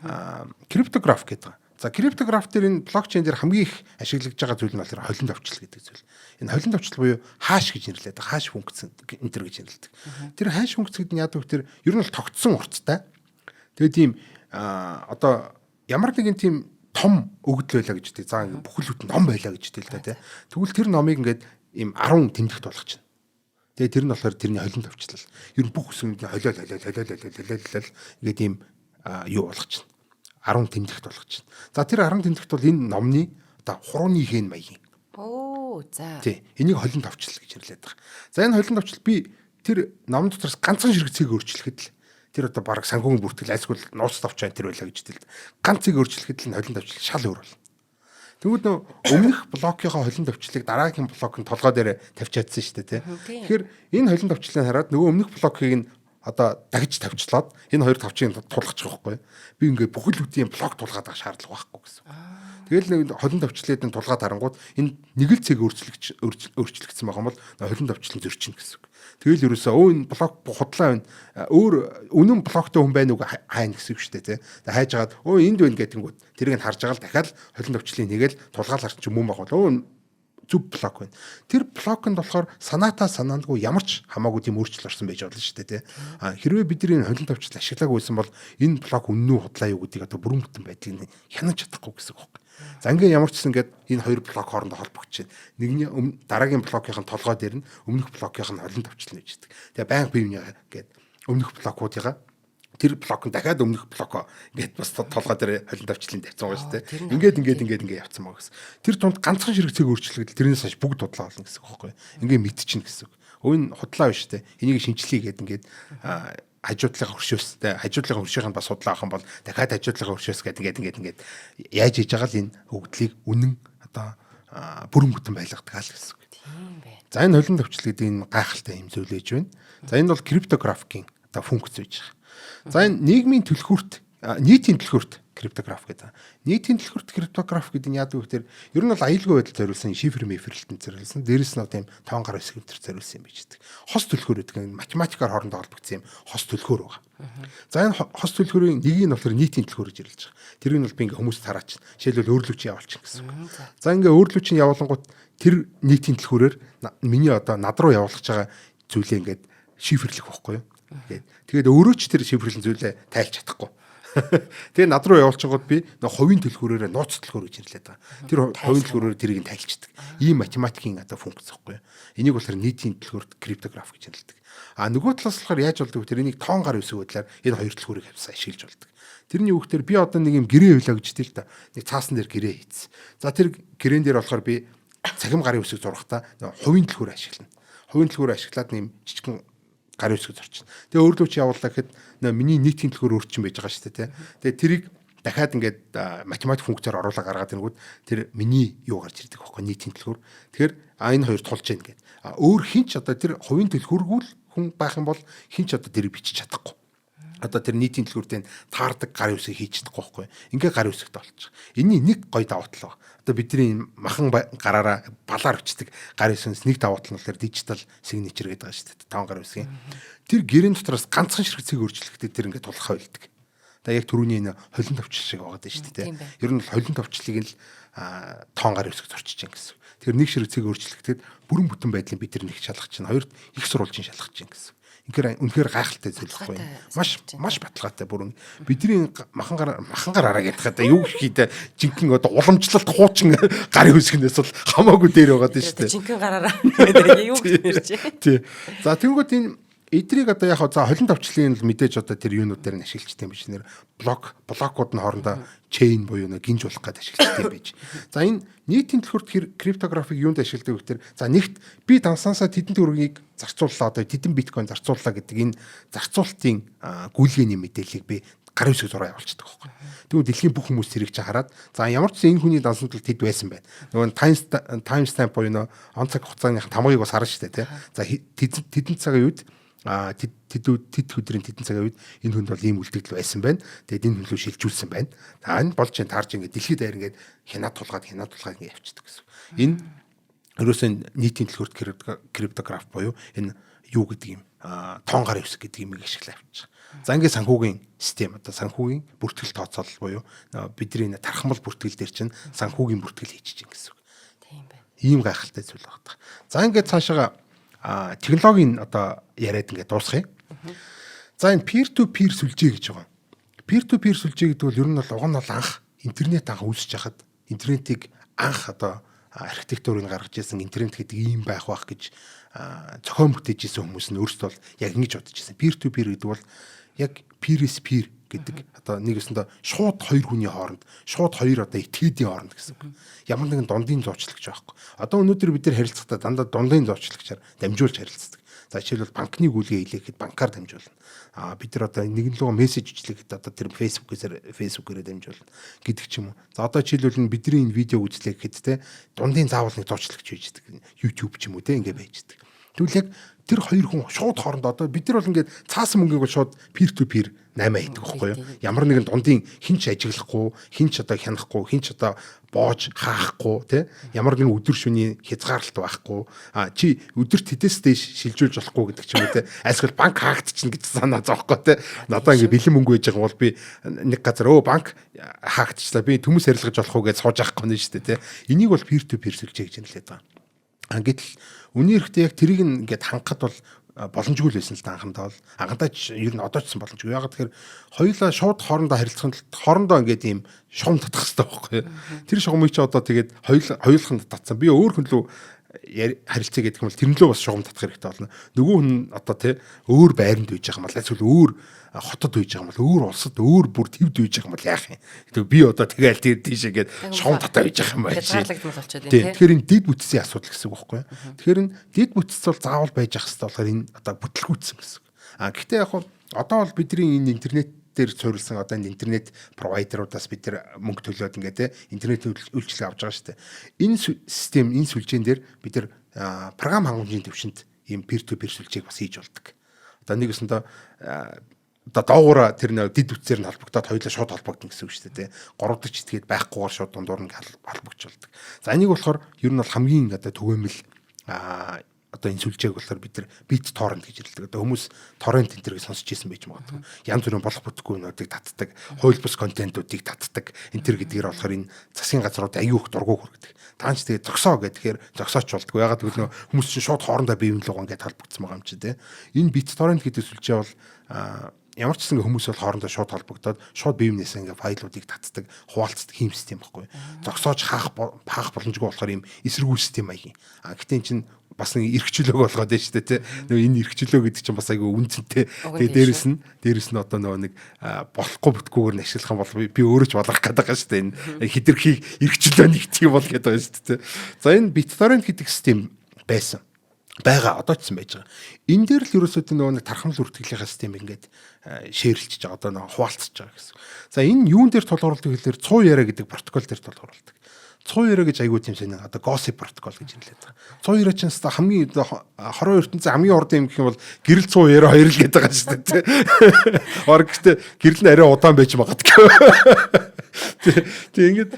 А криптограф гэдэг. За криптограф дээр энэ блокчейн дээр хамгийн их ашиглагдж байгаа зүйл нь болохоор холин товчлол гэдэг зүйл. Энэ холин товчлол буюу hash гэж нэрлэдэг. Hash функц энэ төр гэж нэрлэдэг. Тэр hash функц гэдэг нь яадаг вэ гэхээр ер нь бол тогтсон урттай. Тэгээд ийм одоо ямар нэгэн тийм том өгөгдөл байлаа гэж үү. За ингээ бүхэл бүтэн ном байлаа гэж үү л да тий. Тэгвэл тэр номыг ингээд ийм 10 тэмдэгт болгочихно. Тэгээд тэр нь болохоор тэрний холин товчлол. Ер нь бүх үсгүүд нь холиол холиол холиол холиол холиол ингээд ийм юу болгочихно. 10 тэмдэгт болгочихно. За тэр 10 тэмдэгт бол энэ номны одоо хурууны хэн маягийн. Оо за. Тий. Энийг холин товчлол гэж нэрлэдэг байгаа. За энэ холин товчлол би тэр ном дотроос ганцхан ширхэг өөрчлөхэд л тэр одоо бараг санхүүгийн бүртгэл альсгүй нууц товч энэ тэр байлаа гэж тэл. Ганцыг өөрчлөхэд л холин товчлол шал өөр болно. Тэгвэл нөө өмнөх блокийнхоо холин товчлолыг дараагийн блок нь толгой дээр тавьчаадсан шүү дээ тий. Тэгэхээр энэ холин товчлолыг хараад нөгөө өмнөх блокийг нь одоо дагж тавьчлаад энэ хоёр тавчийг тулгачих байхгүй. Би ингээ бүхэл бүтэн блок тулгаад байх шаардлага байхгүй гэсэн. Тэгэл нэг холин товчлолыг нь тулгаад харангууд энэ нэг л цэг өөрчлөгдсөн байгаа юм бол холин товчлол зөрчинө гэсэн үг. Тэгэл ерөөсөө өө энэ блок худлаа байна. Өөр үнэн блоктой хүн байна уу хайна гэсэн үг шүү дээ тий. Тэг хайж хагаад өө энд байна гэдгингүүд тэрийг нь харж байгаа л дахиад холин товчлолыг нэгээл тулгаал харч юм баг бол өө зөв блок байна. Тэр блоконд болохоор санаатай санаандгүй ямар ч хамаагүй тийм өөрчлөлт орсон байж болно шүү дээ тий. А хэрвээ бидний энэ холин товчлол ашиглаагүй байсан бол энэ блок үнэн үү худлаа юу гэдгийг одоо бүрэн бүтэн байдлыг хянаж чадахгүй гэсэн үг байхгүй. За ингээ ямар ч гэсэн ингээд энэ хоёр блок хоорондоо холбогдож байна. Нэгний дараагийн блокийн толгой дээр нь өмнөх блокийн холин товчлол гэж байдаг. Тэгээ байнга бие биенээ ингээд өмнөх блокуудыгаа тэр блок нь дахиад өмнөх блоко ингээд бас толгой дээр холин товчлолын тавьсан байгаа шүү дээ. Ингээд ингээд ингээд ингээд явцсан байгаа гэсэн. Тэр тунд ганцхан ширхэг өөрчлөгдөл тэрнээс хойш бүгд худлаа болно гэсэн үг байхгүй. Ингээ мэдчихнэ гэсэн үг. Өө энэ худлаа биш үү? Энийг шинчлэе гээд ингээд хажуудлынхаа хөршөөстэй хажуудлынхаа хөршийнх нь бас худлаа авах юм бол дахиад хажуудлынхаа хөршөөс гээд ингээд ингээд ингээд яаж хийж байгаа л энэ өгдлийг үнэн одоо бүрэн бүтэн байлгадаг л гэсэн үг. Тийм байна. За энэ холин товчлол гэдэг энэ гайхалтай юм зүйл ээж байна. За энэ бол криптографикийн одоо функц байж байгаа. За энэ нийгмийн түлхүүрт нийтийн түлхүүрт криптограф гэдэг. Нийтийн түлхүүрт криптограф гэдэг нь яадаг вэ гэхээр ер нь бол аюулгүй байдал зориулсан шифр мэфэрлэлтэнд зориулсан. Дээрээс нь тийм тоон гар хэсэг төр зориулсан юм байж гэдэг. Хос түлхүүр гэдэг нь математикаар хоорондоо холбогдсон юм хос түлхүүр байгаа. За энэ хос түлхүүрийн нэгийг нь болохоор нийтийн түлхүүр гэж нэрлэж байгаа. Тэрийг нь бол би ингээ хүмүүст тараач. Жишээлбэл өөрлөвч явуулчих гэсэн үг. За ингээ өөрлөвч нь явуулангууд тэр нийтийн түлхүүрээр миний одоо над руу явуулах байгаа зүйлээ ингээд шифрлэх байхгүй юу? Тэгээд тэгээд өөрөө ч тэр шифрлэн зүйлээ тайлж чадахгүй. Тэгээ над руу явуулчихгод би нөө хувийн түлхүүрээрээ нууц түлхүүр гэж нэрлэдэг байгаа. Тэр хувийн түлхүүрээр тэрийг нь тайлчдаг. Ийм математикийн одоо функц байхгүй юу? Энийг болохоор нийтийн түлхүүрт криптограф гэж нэрлэдэг. А нөгөө талаас болохоор яаж болдог вэ? Тэр энийг тоон гар үсэг байдлаар энэ хоёр түлхүүрийг хавьсаа ашиглаж болдог. Тэрний үг дээр би одоо нэг юм гэрээ байлаа гэж тэл та. Нэг цаасан дээр гэрээ хийцэн. За тэр гэрээн дээр болохоор би цахим гарын үсэг зурхтаа хувийн түлхүүр ашиглана. Хувийн түлхүүр ашиглаад нэг жижигхэн гарын үсэг зорчно. Тэгээ өөрлөвч явуулаа гэхэд миний нийтийн түлхүүр өөрчн байж байгаа шүү дээ, тэ. Тэгээ тэрийг дахиад ингээд математик функцээр оруулаа гаргаад ирэнгүүт тэр миний юу гарч ирдэг байхгүй нийтийн түлхүүр. Тэгэхээр энэ хоёр тулж гин гээд. А өөр хинч одоо тэр хувийн түлхүүргүй л хүн байх юм бол хинч одоо тэрийг бичиж чадахгүй. Одоо тэр нийтийн түлхүүртэй таардаг гарын үсгийг хийж чадахгүй байхгүй. Ингээ гарын үсэгтэй болчих. Энийний нэг гой давуу тал байна. Одоо бидний махан гараараа балаар өчтдөг гарын үсгээс нэг давуу тал нь болохоор дижитал сигнэчер гэдэг байгаа шүү дээ. Тоон гарын үсгийн. Тэр гэрийн дотроос ганцхан ширхэг цэг өөрчлөгдөд тэр ингээ тулхаа болдог. Одоо яг түрүүний энэ холин товчлол шиг байгаа даа шүү дээ. Ер нь бол холин товчлолыг л тоон гарын үсэг зурчиж гин гэсэн. Тэр нэг ширхэг цэг өөрчлөгдөд бүрэн бүтэн байдлын бид тэр нэг шалгах чинь хоёрт их сурвалжин шалгах чинь гэсэн. Үнэхээр үнэхээр гайхалтай зүйл байхгүй юу? Маш маш баталгаатай бүрэн. Бидний махан гар араа гэдэг хата юу хийдэ жинхэнэ одоо уламжлалт хуучин гарын үсгнээс бол хамаагүй дээр байгаа даа шүү дээ. Жинхэнэ гараараа гэдэг юу гэж нэрч. Тий. За тэгэнгүүт энэ Эдрийг одоо яг за холин товчлын л мэдээж одоо тэр юунууд дээр нь ашиглажтай юм биш нэр блокууд нь хоорондоо chain буюу нэг гинж болох гээд ашиглажтай юм байж. За, энэ нийтийн түлхүүрт криптографик юунд ашигладаг вэ гэхээр, за, нэгт би дансаасаа тэдэн төгрөгийг зарцууллаа, одоо тэдэн биткойн зарцууллаа гэдэг энэ зарцуулалтын гүйлгээний мэдээллийг би гарын үсэг зураа явуулчихдаг байхгүй. Тэгвэл дэлхийн бүх хүмүүс тэрийг чи хараад, за, ямар ч энэ хүний дансанд л тэд байсан байна. Нөгөө time stamp буюу нөө он цаг хугацааны тамгыг бас харна шүү дээ, тий. За, тэдэн цагийн үед тэд тэд өдрийн тэдэн цагийн үед энэ хүнд бол ийм үлдэгдэл байсан байна. Тэгээд энэ хүн рүү шилжүүлсэн байна. За, энэ болж чинь таарж ингээд дэлхийд даяар ингээд хянаад тулгаад, хянаад тулгаад ингээд явчихдаг гэсэн. Энэ ерөөсөө нийтийн түлхүүрт криптограф буюу энэ юу гэдэг юм, тоон гарын үсэг гэдэг юмыг ашиглаа явчих. За, ингээд санхүүгийн систем, одоо санхүүгийн бүртгэл тооцоолол буюу бидний тархамал бүртгэл дээр чинь санхүүгийн бүртгэл хийж чинь гэсэн үг. Тийм байна. Ийм гайхалтай зүйл байна. За, ингээд цаашаага технологийн одоо яриад ингээд дуусгая. За, энэ peer to peer сүлжээ гэж байгаа. Peer to peer сүлжээ гэдэг бол ер нь бол уг нь бол анх интернет анх үүсэж хахад, интернетийг анх одоо архитектурыг гаргаж ирсэн, интернет гэдэг ийм байх байх гэж зохион бүтээж исэн хүмүүс нь өөрсдөө бол яг ингэж бодож ирсэн. Peer to peer гэдэг бол яг peer-с peer гэдэг, одоо нэг өсөндөө шууд хоёр хүний хооронд, шууд хоёр одоо этгээдийн хооронд гэсэн үг. Ямар нэгэн дундын зуучлагч байхгүй. Одоо өнөөдөр бид нар харилцахдаа дандаа дундын зуучлагчаар дамжуулж харилцдаг. За, жишээлбэл, банкны гүйлгээ хийлгэхэд банкар дамжуулна. Бид нар одоо нэгэн лугаа мессеж ичлэхэд одоо тэр Facebook-ээрээ дамжуулна гэдэг ч юм уу. За, одоо жишээлбэл, бидний энэ видео үзлээ гэхэд те дундын заавал нэг зуучлагч байждаг. YouTube ч юм уу те ингэ байждаг. Тэгвэл яг тэр хоёр хүн шууд хоорондоо, одоо бид нар бол ингээд цаасан мөнгийг бол шууд peer to peer 8 хийдэг байхгүй юу? Ямар нэгэн дундын хинч ажиглахгүй, хинч одоо хянахгүй, хинч одоо боож хаахгүй тий, ямар нэгэн өдөр шөнийн хязгаарлалт байхгүй, чи өдөрт тэдэс дээш шилжүүлж болохгүй гэдэг ч юм уу те, альсгал банк хаагдчихна гэж санаа зовхгүй те. Надаа ингээ бэлэн мөнгө байж байгаа бол би нэг газар өө банк хаагдчихлаа, би төмөс арилгаж болох уу гэж сууж авахгүй нь шүү дээ те. Энийг бол peer to peer сүлжээ гэж нэрлэдэг байгаа. Гэтэл үнийн эрэхтэй яг тэрийг ингээд хангахад бол боломжгүй л байсан л да анхандаа бол. Анхандаа ч ер нь одоо ч гэсэн боломжгүй. Яагаад тэгэхээр хоёулаа шууд хоорондоо харилцах тулд хоорондоо ингээд ийм шугам татах хэрэгтэй байхгүй юу? Тэр шугамыг чи одоо тэгээд хоёулаханд татсан. Би өөр хүн лүү харилцаа гэдэг юм бол тэрэн лөө бас шугам татах хэрэгтэй болно. Нөгөө хүн одоо тий өөр байранд үйж байгаа юм бол, эсвэл өөр хотод үйж байгаа юм бол, өөр улсад, өөр бүр твд үйж байгаа юм бол яах юм? Тэгээ би одоо тэгэл тэр тийшээ гээд шугам татаа үйж байгаа юм байна. Хязгаарлагдмал болчиход байна тий. Тэгэхээр энэ дэд бүтцийн асуудал гэсэн үг байхгүй юу? Тэгэхээр энэ дэд бүтц бол заавал байж ах хэрэгтэй болохоор энэ одоо бүтлгүүцсэн гэсэн үг. Гэхдээ яг хуу одоо бол бидний энэ интернет дээр суурилсан одоо энэ интернет provider уудаас бид нар мөнгө төлөөд ингээд те интернет үйлчилгээ авч байгаа шүү дээ. Энэ систем, энэ сүлжээн дээр бид нар програм хангамжийн төвшөнд ийм peer to peer сүлжээг бас хийж болдог. Одоо нэг өсөндөө одоо доогуура тэр нэг дэд бүтцээр нь холбогдоод хоёулаа шууд холбогдно гэсэн үг шүү дээ. Гурав дахь этгээд байхгүйгээр шууд дундуур нь холбогдож болдог. За, энийг болохоор ер нь бол хамгийн одоо түгээмэл одоо энэ сүлжээг болохоор бид нар bit torrent гэж хэлдэг. Одоо хүмүүс torrent энэ тэрийг сонсч ирсэн байж магадгүй. Янз бүрийн болох бүтггүй юмнуудыг татдаг, хууль бус контентуудыг татдаг. Энэ тэр гэдгээр болохоор энэ засгийн газрууд аюу их дургу хүргэдэг. Таанч тэгээ зогсоо гэхээр зогсооч болдгоо. Ягаад гэвэл нөө хүмүүс чинь шууд хоорондоо бие биен лугаа ингээд холбогдсон байгаа юм чи тэ. Энэ bit torrent гэдэг сүлжээ бол ямар ч гэсэн хүмүүс бол хоорондоо шууд холбогдоод шууд бие биенээсээ ингээ файлуудыг татдаг, хуваалцдаг хийм систем байхгүй. Зогсоож хаах хаах боломжгүй болохоор ийм эсэргүүл систем маягийн. Гэтэ эн чинь бас нэг эрх чөлөөг болгоод байна шүү дээ тий. Нөгөө энэ эрх чөлөө гэдэг чинь бас айгүй үнцэнтэй. Тэгээ дээрэс нь одоо нөгөө нэг болохгүй бүтэхгүйгээр нь ашиглах юм бол би өөрөө ч болгох гэдэг байгаа шүү дээ. Энэ хэтэрхий эрх чөлөө нэгдэх юм бол гэдэг байгаа шүү дээ. За, энэ BitTorrent гэдэг систем байсан байгаа, одоо ч гэсэн байж байгаа. Энэ дээр л ерөөсөө нөгөө нэг тархамл бүртгэлийнхаа систем ингээд share лчиж байгаа, одоо нөгөө хуваалцаж байгаа гэсэн. За, энэ юун дээр тулгуурладаг гэхээр цуу яриа гэдэг протокол дээр тулгуурладаг. Цуу яриа гэж айгүй тийм сонин одоо gossip протокол гэж нэрлэдэг байгаа. Цуу яриа чинь хэвээ хамгийн хорон ертөнцийн хамгийн урд юм гэх юм бол гэрэл цуу яриа хоёр л гэдэг байгаа шүү дээ. Ор гэхдээ гэрэл нь арай удаан байж магадгүй. Тэг ингээд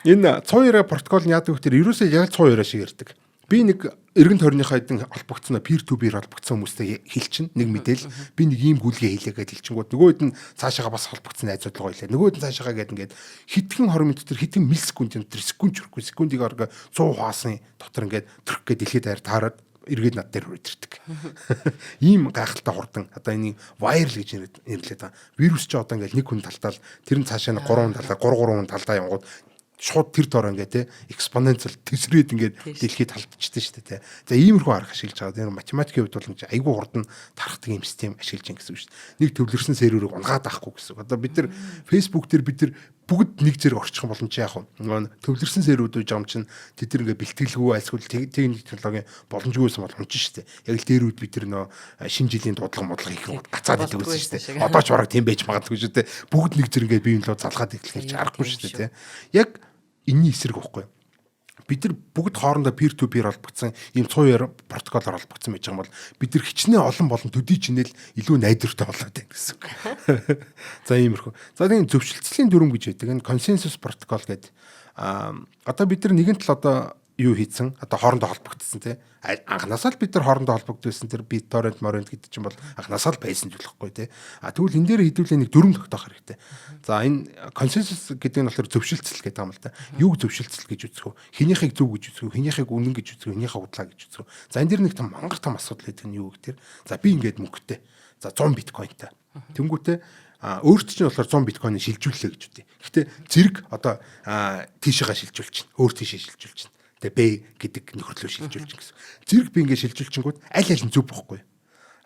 энэ цуу яриа протокол нь яадаг вэ гэхээр ерөөсөө яг цуу яриа шиг ярьдаг. Би нэг эргэн тойрныхоо хэдэн холбогдсон, peer to peer холбогдсон хүмүүстэй хэлчин нэг мэдээл, би нэг ийм гүйлгээ хийлээ гэж хэлчингүүд нөгөө хэд нь цаашаага бас холбогдсон найзууд руу илээ. Нөгөө хэд нь цаашаага гээд ингээд хэдхэн 20 минут дотор, хэдхэн миллисекундын дотор, секунд чүрхгүй, секундыг орго 100 хуваасан дотор ингээд төрөх гээд дэлхийд даяар таарад эргээд над дээр хүрээд ирдэг. Ийм гайхалтай хурдан одоо энийг viral гэж нэрлэдэг байгаа. Вирус ч одоо ингээд нэг хүн талтаал тэр нь цаашаа 3 хүн талаа 3 3 хүн талдаа явгууд Шууд тэр дор ингээ те экспоненциал төсрээд ингээд дэлхийд талдчихсан шүү дээ те. За, иймэрхүү арга ашиглаж байгаа. Тэр математикийн хувьд бол ингэ айгүй хурдан тархдаг юм систем ашиглаж байгаа гэсэн үг шүү дээ. Нэг төвлөрсөн серверийг унгаад авахгүй гэсэн үг. Одоо бид нар Facebook дээр бид нар бүгд нэг зэрэг орчих юм боломж яах вэ? Нөгөө төвлөрсөн серверүүд үж байгаа юм чинь тэд нар ингээ бэлтгэлгүй альсгүй техник технологийн боломжгүйсэн бол унчин шүү дээ. Яг л дээр үед бид нар нөө шинэ жилийн дуудлага модлого хийх юм гацаад идэг байсан шүү дээ. Одоо ч бараг тийм байж магадгүй шүү дээ. Бүгд нэг зэрэг ингээ бие биенээ залгаад эхлэхээр аргагүй шүү дээ. Яг энэний эсрэг байхгүй. Бид нар бүгд хоорондоо peer to peer холбогдсон ийм цуу протоколоор холбогдсон байж байгаа юм бол бид нар хичнээн олон болон төдий чинэл илүү найдвартай болоод байна гэсэн үг. За, иймэрхүү. За, тийм зөвшөлтслийн дүрм гэж байдаг. Энэ консенсус протокол гэдэг. Одоо бид нар нэгэн тал одоо юу хийцэн, одоо хоорондоо холбогдсон тий, анханасаа л бид нар хоорондоо холбогдсон. Тэр BitTorrent морент гэдэг чинь бол анханасаа л байсан зүйл байхгүй тий. А тэгвэл энэ дээр хэдүүлээ нэг дүрм тогтоох хэрэгтэй. За, энэ консенсус гэдэг нь болохоор зөвшөлтсөл гэдэг юм л та. Юуг зөвшөлтсөл гэж үзэх вэ? Хэнийхийг зөв гэж үзэх вэ? Хэнийхийг үнэн гэж үзэх вэ? Хэнийхээ худлаа гэж үзэх вэ? За, энэ дэр нэг том мангар том асуудал гэдэг нь юу гэхээр, за, би ингээд мөнгөтэй, за, 100 биткойнтой тэнгүүтээ өөрт чинь болохоор 100 биткойныг шилжүүллээ гэж үзье. Гэхдээ зэрэг одоо тийшээгээ шилжүүлчихнэ. Өөр тийшээ шилжүүлчихнэ. Тэгээ Б гэдэг нөхөрлөө шилжүүлж гэсэн. Зэрэг би ингээд шилжүүлчингүүд аль аль нь зөв бохгүй.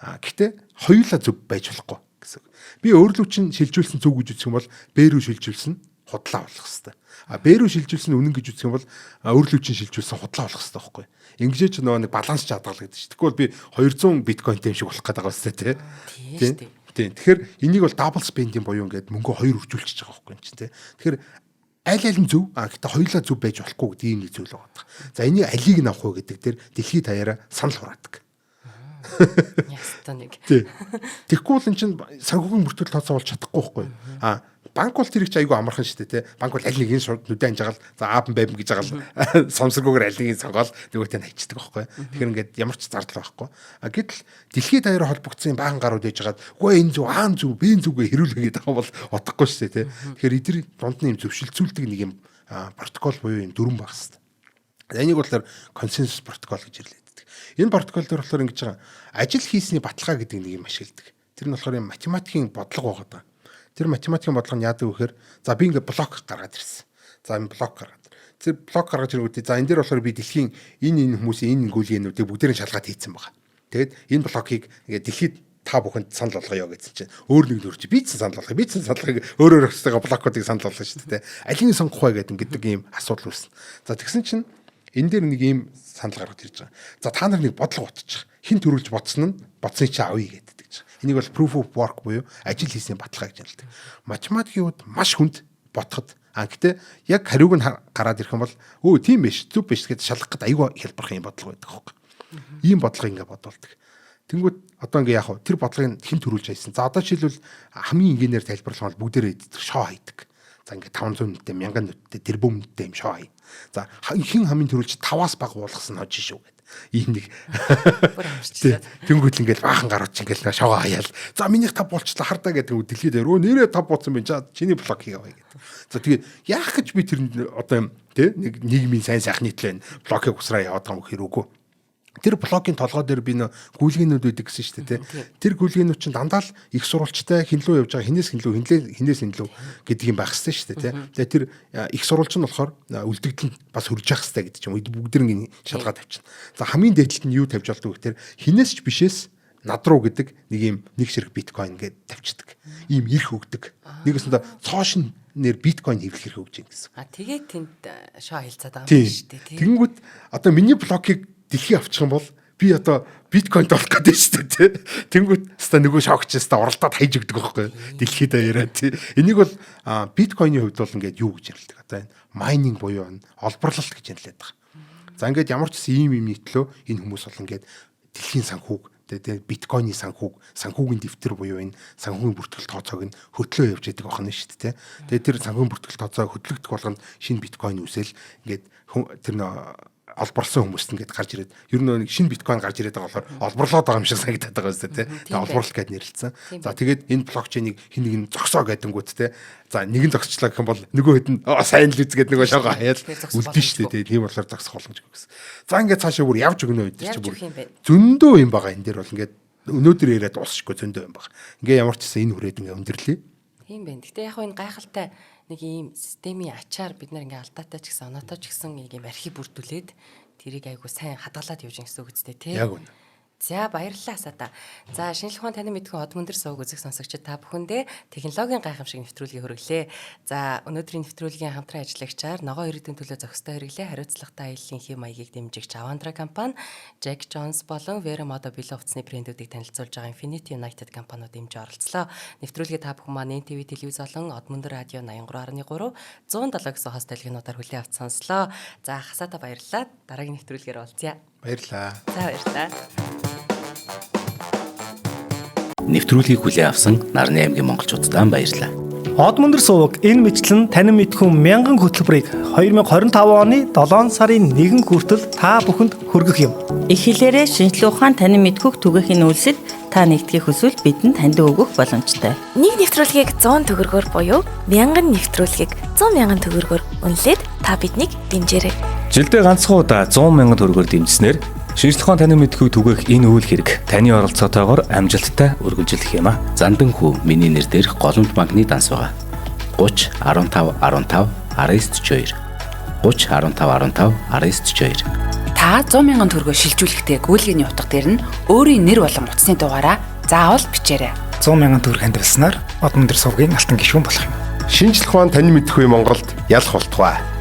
А гэхдээ хоёулаа зөв байж болохгүй гэсэн. Би өөрлөө чинь шилжүүлсэн зөв гэж үзэх юм бол Б рүү шилжүүлсэн худлаа болох хэвээр. А Б рүү шилжүүлсэн үнэн гэж үзэх юм бол өөрлөө чинь шилжүүлсэн худлаа болох хэвээр байхгүй. Ингэж ч нөгөө нэг баланс чадгал гэдэг чинь. Тэгэхгүй бол би 200 биткойнтэй юм шиг болох гэдэг байгаа үстэй тий. Тийм. Тийм. Тэгэхээр энийг бол double spending буюу ингээд мөнгө хоёр үржүүлчихэж байгаа байхгүй юм чинь тий. Тэгэхээр аль аль нь зөв, а гэхдээ хоёулаа зөв байж болохгүй гэдэг ийм нэг зүйл байгаа. За, энийг алийг нь авах вэ гэдэг дээр дэлхийд даяараа санал хураадаг. Яста нэг. Тий. Тэгэхгүй бол эн чинь санхүүгийн бүртгэл тооцоо болж чадахгүй байхгүй. А банк бол тэрийг чи айгүй амархан шүү дээ, тий. Банк бол аль нэгийг шууд нүдэн анжагаал, за, А Б гэж байгаа л сомсоргүйгээр аль нэгийг сонгоол нөгөөтэй нь хайчдаг байхгүй. Тэгэхээр ингээд ямар ч зардал байхгүй. А гэтэл дэлхийд даяараа холбогдсон баахан гарууд ээж хагаад үгүй энэ зөв, А зөв, Б зөв гэ хэрүүлээ гэдэг байгаа бол утгагүй шүү дээ, тий. Тэгэхээр эдгээр дунд нь юм зөвшөлдсүүлдэг нэг юм протокол буюу юм дүрм байх хэрэгтэй. Энийг болохоор консенсус протокол гэж нэрлэдэг. Энэ протокол дээр болохоор ингэж байгаа, ажил хийсний баталгаа гэдэг нэг юм ашигладаг. Тэр нь болохоор юм математикийн бодлого байгаа даа. Тэр математикийн бодлого нь яадаг вэ гэхээр, за, би ингээд блок гаргаад ирсэн. За, энэ блок гаргаад. Тэр блок гаргаж ирэнгүүтээ, за, энэ дээр болохоор би дэлхийн энэ энэ хүмүүсийн энэ гүйлгээнүүдийг бүгдээрээ шалгаад хийцэн байгаа. Тэгээд энэ блокийг ингээд дэлхийд та бүхэнд санал болгоё гэсэн чинь өөр нэг нөрч би ч санал болгоё, би ч санал болгоё, өөр өөр өстэйгээ блокуудыг санал болгоно шүү дээ. Алийг сонгох вэ гэдэг гэдэг ийм асуудал үүснэ. За, тэгсэн чинь энэ дээр нэг ийм санал гаргаж ирж байгаа. За, та нар нэг бодлого бодчих. Хэн төрүүлж бодсон нь бодсыг чи авъя гэдэг гэж. Энийг бол proof of work буюу ажил хийсэн баталгаа гэж нэрлэдэг. Математикийн хувьд маш хүнд бодоход, а гэтээ яг хариуг нь гараад ирэх юм бол өө тийм биш, зөв биш гэж шалгах гээд айгүй хялбархан юм бодлого байдаг хөөхгүй. Ийм бодлого ингээ бодуулдаг. Тэнгүүд одоо ингээ яг тэр бодлогыг хэн төрүүлж хайсан. За, одоо жишээлбэл хамгийн энгийнээр тайлбарлах бол бүгдээрээ шоо хайдаг. За, ингээ 500 нүдтэй, 1000 нүдтэй, тэрбум нүдтэй юм шоо хай. За, хэн хамгийн төрүүлж 5-аас бага буулгасан хож шүү гэдэг. Ийм нэг бүр амарчлаа. Тэнгүүт ингээл баахан гарууд чи ингээл шоогоо хаяал. За, минийх 5 болчлаа хардаа гэдэг үг дэлхийд өө нэрээ 5 бууцсан байх. За, чиний блок хийгээв гэдэг. За, тэгээд яах гэж би тэр одоо юм тий нэг нийгмийн сайн сайхны төлөө блокийг усраа яваад байгаа юм хэрүүгүй. Тэр блокийн толгой дээр би нөө гүйлгээнүүд байдаг гэсэн шүү дээ, тий. Тэр гүйлгээнүүд чинь дандаа л их сурвалжтай, хэн лүү явж байгаа, хинээс хэн лүү, хинлээ хинээс хэн лүү гэдэг юм байх хэрэгтэй шүү дээ, тий. Тэгээ тэр их сурвалж нь болохоор үлдэгдэл нь бас хөрж явах хэрэгтэй гэдэг чинь бүгд нэг шалгаад тавьчихна. За, хамгийн дээд талд нь юу тавьж болдог вэ гэхээр хинээс ч бишээс над руу гэдэг нэг юм нэг ширхэг биткойн гээд тавьчихдаг. Ийм эрх өгдөг. Нэгэсэндээ цоошин нэр биткойн хэвлэх эрх өгч юм гэсэн. А тэгээд тэнд шоо хилцаад байгаа юм шүү дээ, тий. Тэнгүүт одоо миний блокийг дэлхий авчих юм бол би одоо биткойнд болох гэдэг шүү дээ, тий. Тэнгүүт хаста нөгөө шогч хаста уралдаад хайж өгдөг байхгүй дэлхийд даяараа, тий. Энийг бол биткойны хувьд бол ингээд юу гэж нэрлэдэг. Одоо энэ mining буюу энэ олборлолт гэж нэрлэдэг байгаа. За, ингээд ямар ч гэсэн ийм юм нийтлөө энэ хүмүүс бол ингээд дэлхийн санхүүг, тэгээ биткойны санхүүг, санхүүгийн дэвтэр буюу энэ санхүүгийн бүртгэл тооцоог нь хөтлөө явж идэг байна шүү дээ. Тэгээ тэр санхүүгийн бүртгэл тооцоо хөтлөгдөх болгонд шинэ биткойн үүсэл ингээд тэр нөө олборлсон хүмүүст ингээд гарч ирээд ер нь нэг шинэ биткойн гарч ирээд байгаа болохоор олборлоод байгаа юм шиг санагдаад байгаа юм тий. Тэгээ олборлол гэдээ нэрлэлсэн. За, тэгээд энэ блокчейнийг хэн нэг нь зогсоо гэдэнгүүт тий. За, нэг нь зогсчлаа гэх юм бол нөгөө хэд нь сайн л үз гэдэг нөгөө шоогоо хаяал үлдэн шүү дээ тий. Тийм болохоор зогсох боломжгүй гэсэн. За, ингээд цаашаа бүр явж өгнө үед чи бүр зөндөө юм байгаа, энэ дээр бол ингээд өнөөдөр яриад дуусчихгүй зөндөө юм байгаа. Ингээ ямар ч гэсэн энэ хүрээд ингээ өндөрлөе. Тийм байна. Гэтэ яг энэ гайхалтай нэг ийм системийн ачаар бид нар ингээ алдаатай ч гэсэн оноотой ч гэсэн нэг ийм архив бүрдүүлээд тэрийг айгу сайн хадгалаад явж гин гэсэн үг үстэй тий. Яг үнэ. За, баярлалаа Асата. За, шинжлэх ухаан танин мэдхүйн од мөндөр сувг үзэх сонсогчид та бүхэндээ технологийн гайхамшиг нэвтрүүлгийг хүргэлээ. За, өнөөдрийн нэвтрүүлгийн хамтран ажиллагчаар ногоон иргэдийн төлөө зохистой хэрэглээ хариуцлагатай аяллаа хэв маягийг дэмжигч Avandra компани, Jack Jones болон Vera Moda бэлэн хувцсны брэндүүдийг танилцуулж байгаа Infinity United компаниуд дэмжиж оролцлоо. Нэвтрүүлгийг та бүхэн маань NTV телевиз болон од мөндөр радио 83.3 107 гэсэн хост дэлгэнүүдээр хүлээн авч сонслоо. За, Хасата баярлалаа. Дараагийн нэвтрүүлгээр уулзъя. Баярлалаа. За, баярлалаа. Нэвтрүүлгийг хүлээн авсан Нарны аймгийн монголчуудад баярлалаа. Од мөндөр суваг энэ мэтлэн танин мэдхүн мянган хөтөлбөрийг 2025 оны 7 сарын 1 хүртэл та бүхэнд хүргэх юм. Их хэлээрээ шинжлэх ухаан танин мэдхүйг түгээхийн үйлсэд та нэгдэхийг хүсвэл бидэнд таньдаг өгөх боломжтой. Нэг нэвтрүүлгийг 100 төгрөгөөр буюу 1000 нэвтрүүлгийг 100 мянган төгрөгөөр үнэлээд та биднийг дэмжээрэй. Жилдээ ганцхан удаа 100 мянган төгрөгөөр дэмжсэнээр шинжлэх ухаан танин мэдхүйг түгээх энэ үйл хэрэг таны оролцоотойгоор амжилттай үргэлжлэх юм а. Зандан хүү миний нэр дээрх Голомт банкны данс байгаа. 30 15 15 19 42 30 15 15 19 42. Та 100 мянган төгрөгөөр шилжүүлэхдээ гүйлгээний утга дээр нь өөрийн нэр болон утасны дугаараа заавал бичээрэй. 100 мянган төгрөг хандивалснаар од мөндөр сувгийн алтан гишүүн болох юм. Шинжлэх ухаан танин мэдхүй Монголд ялах болтугай.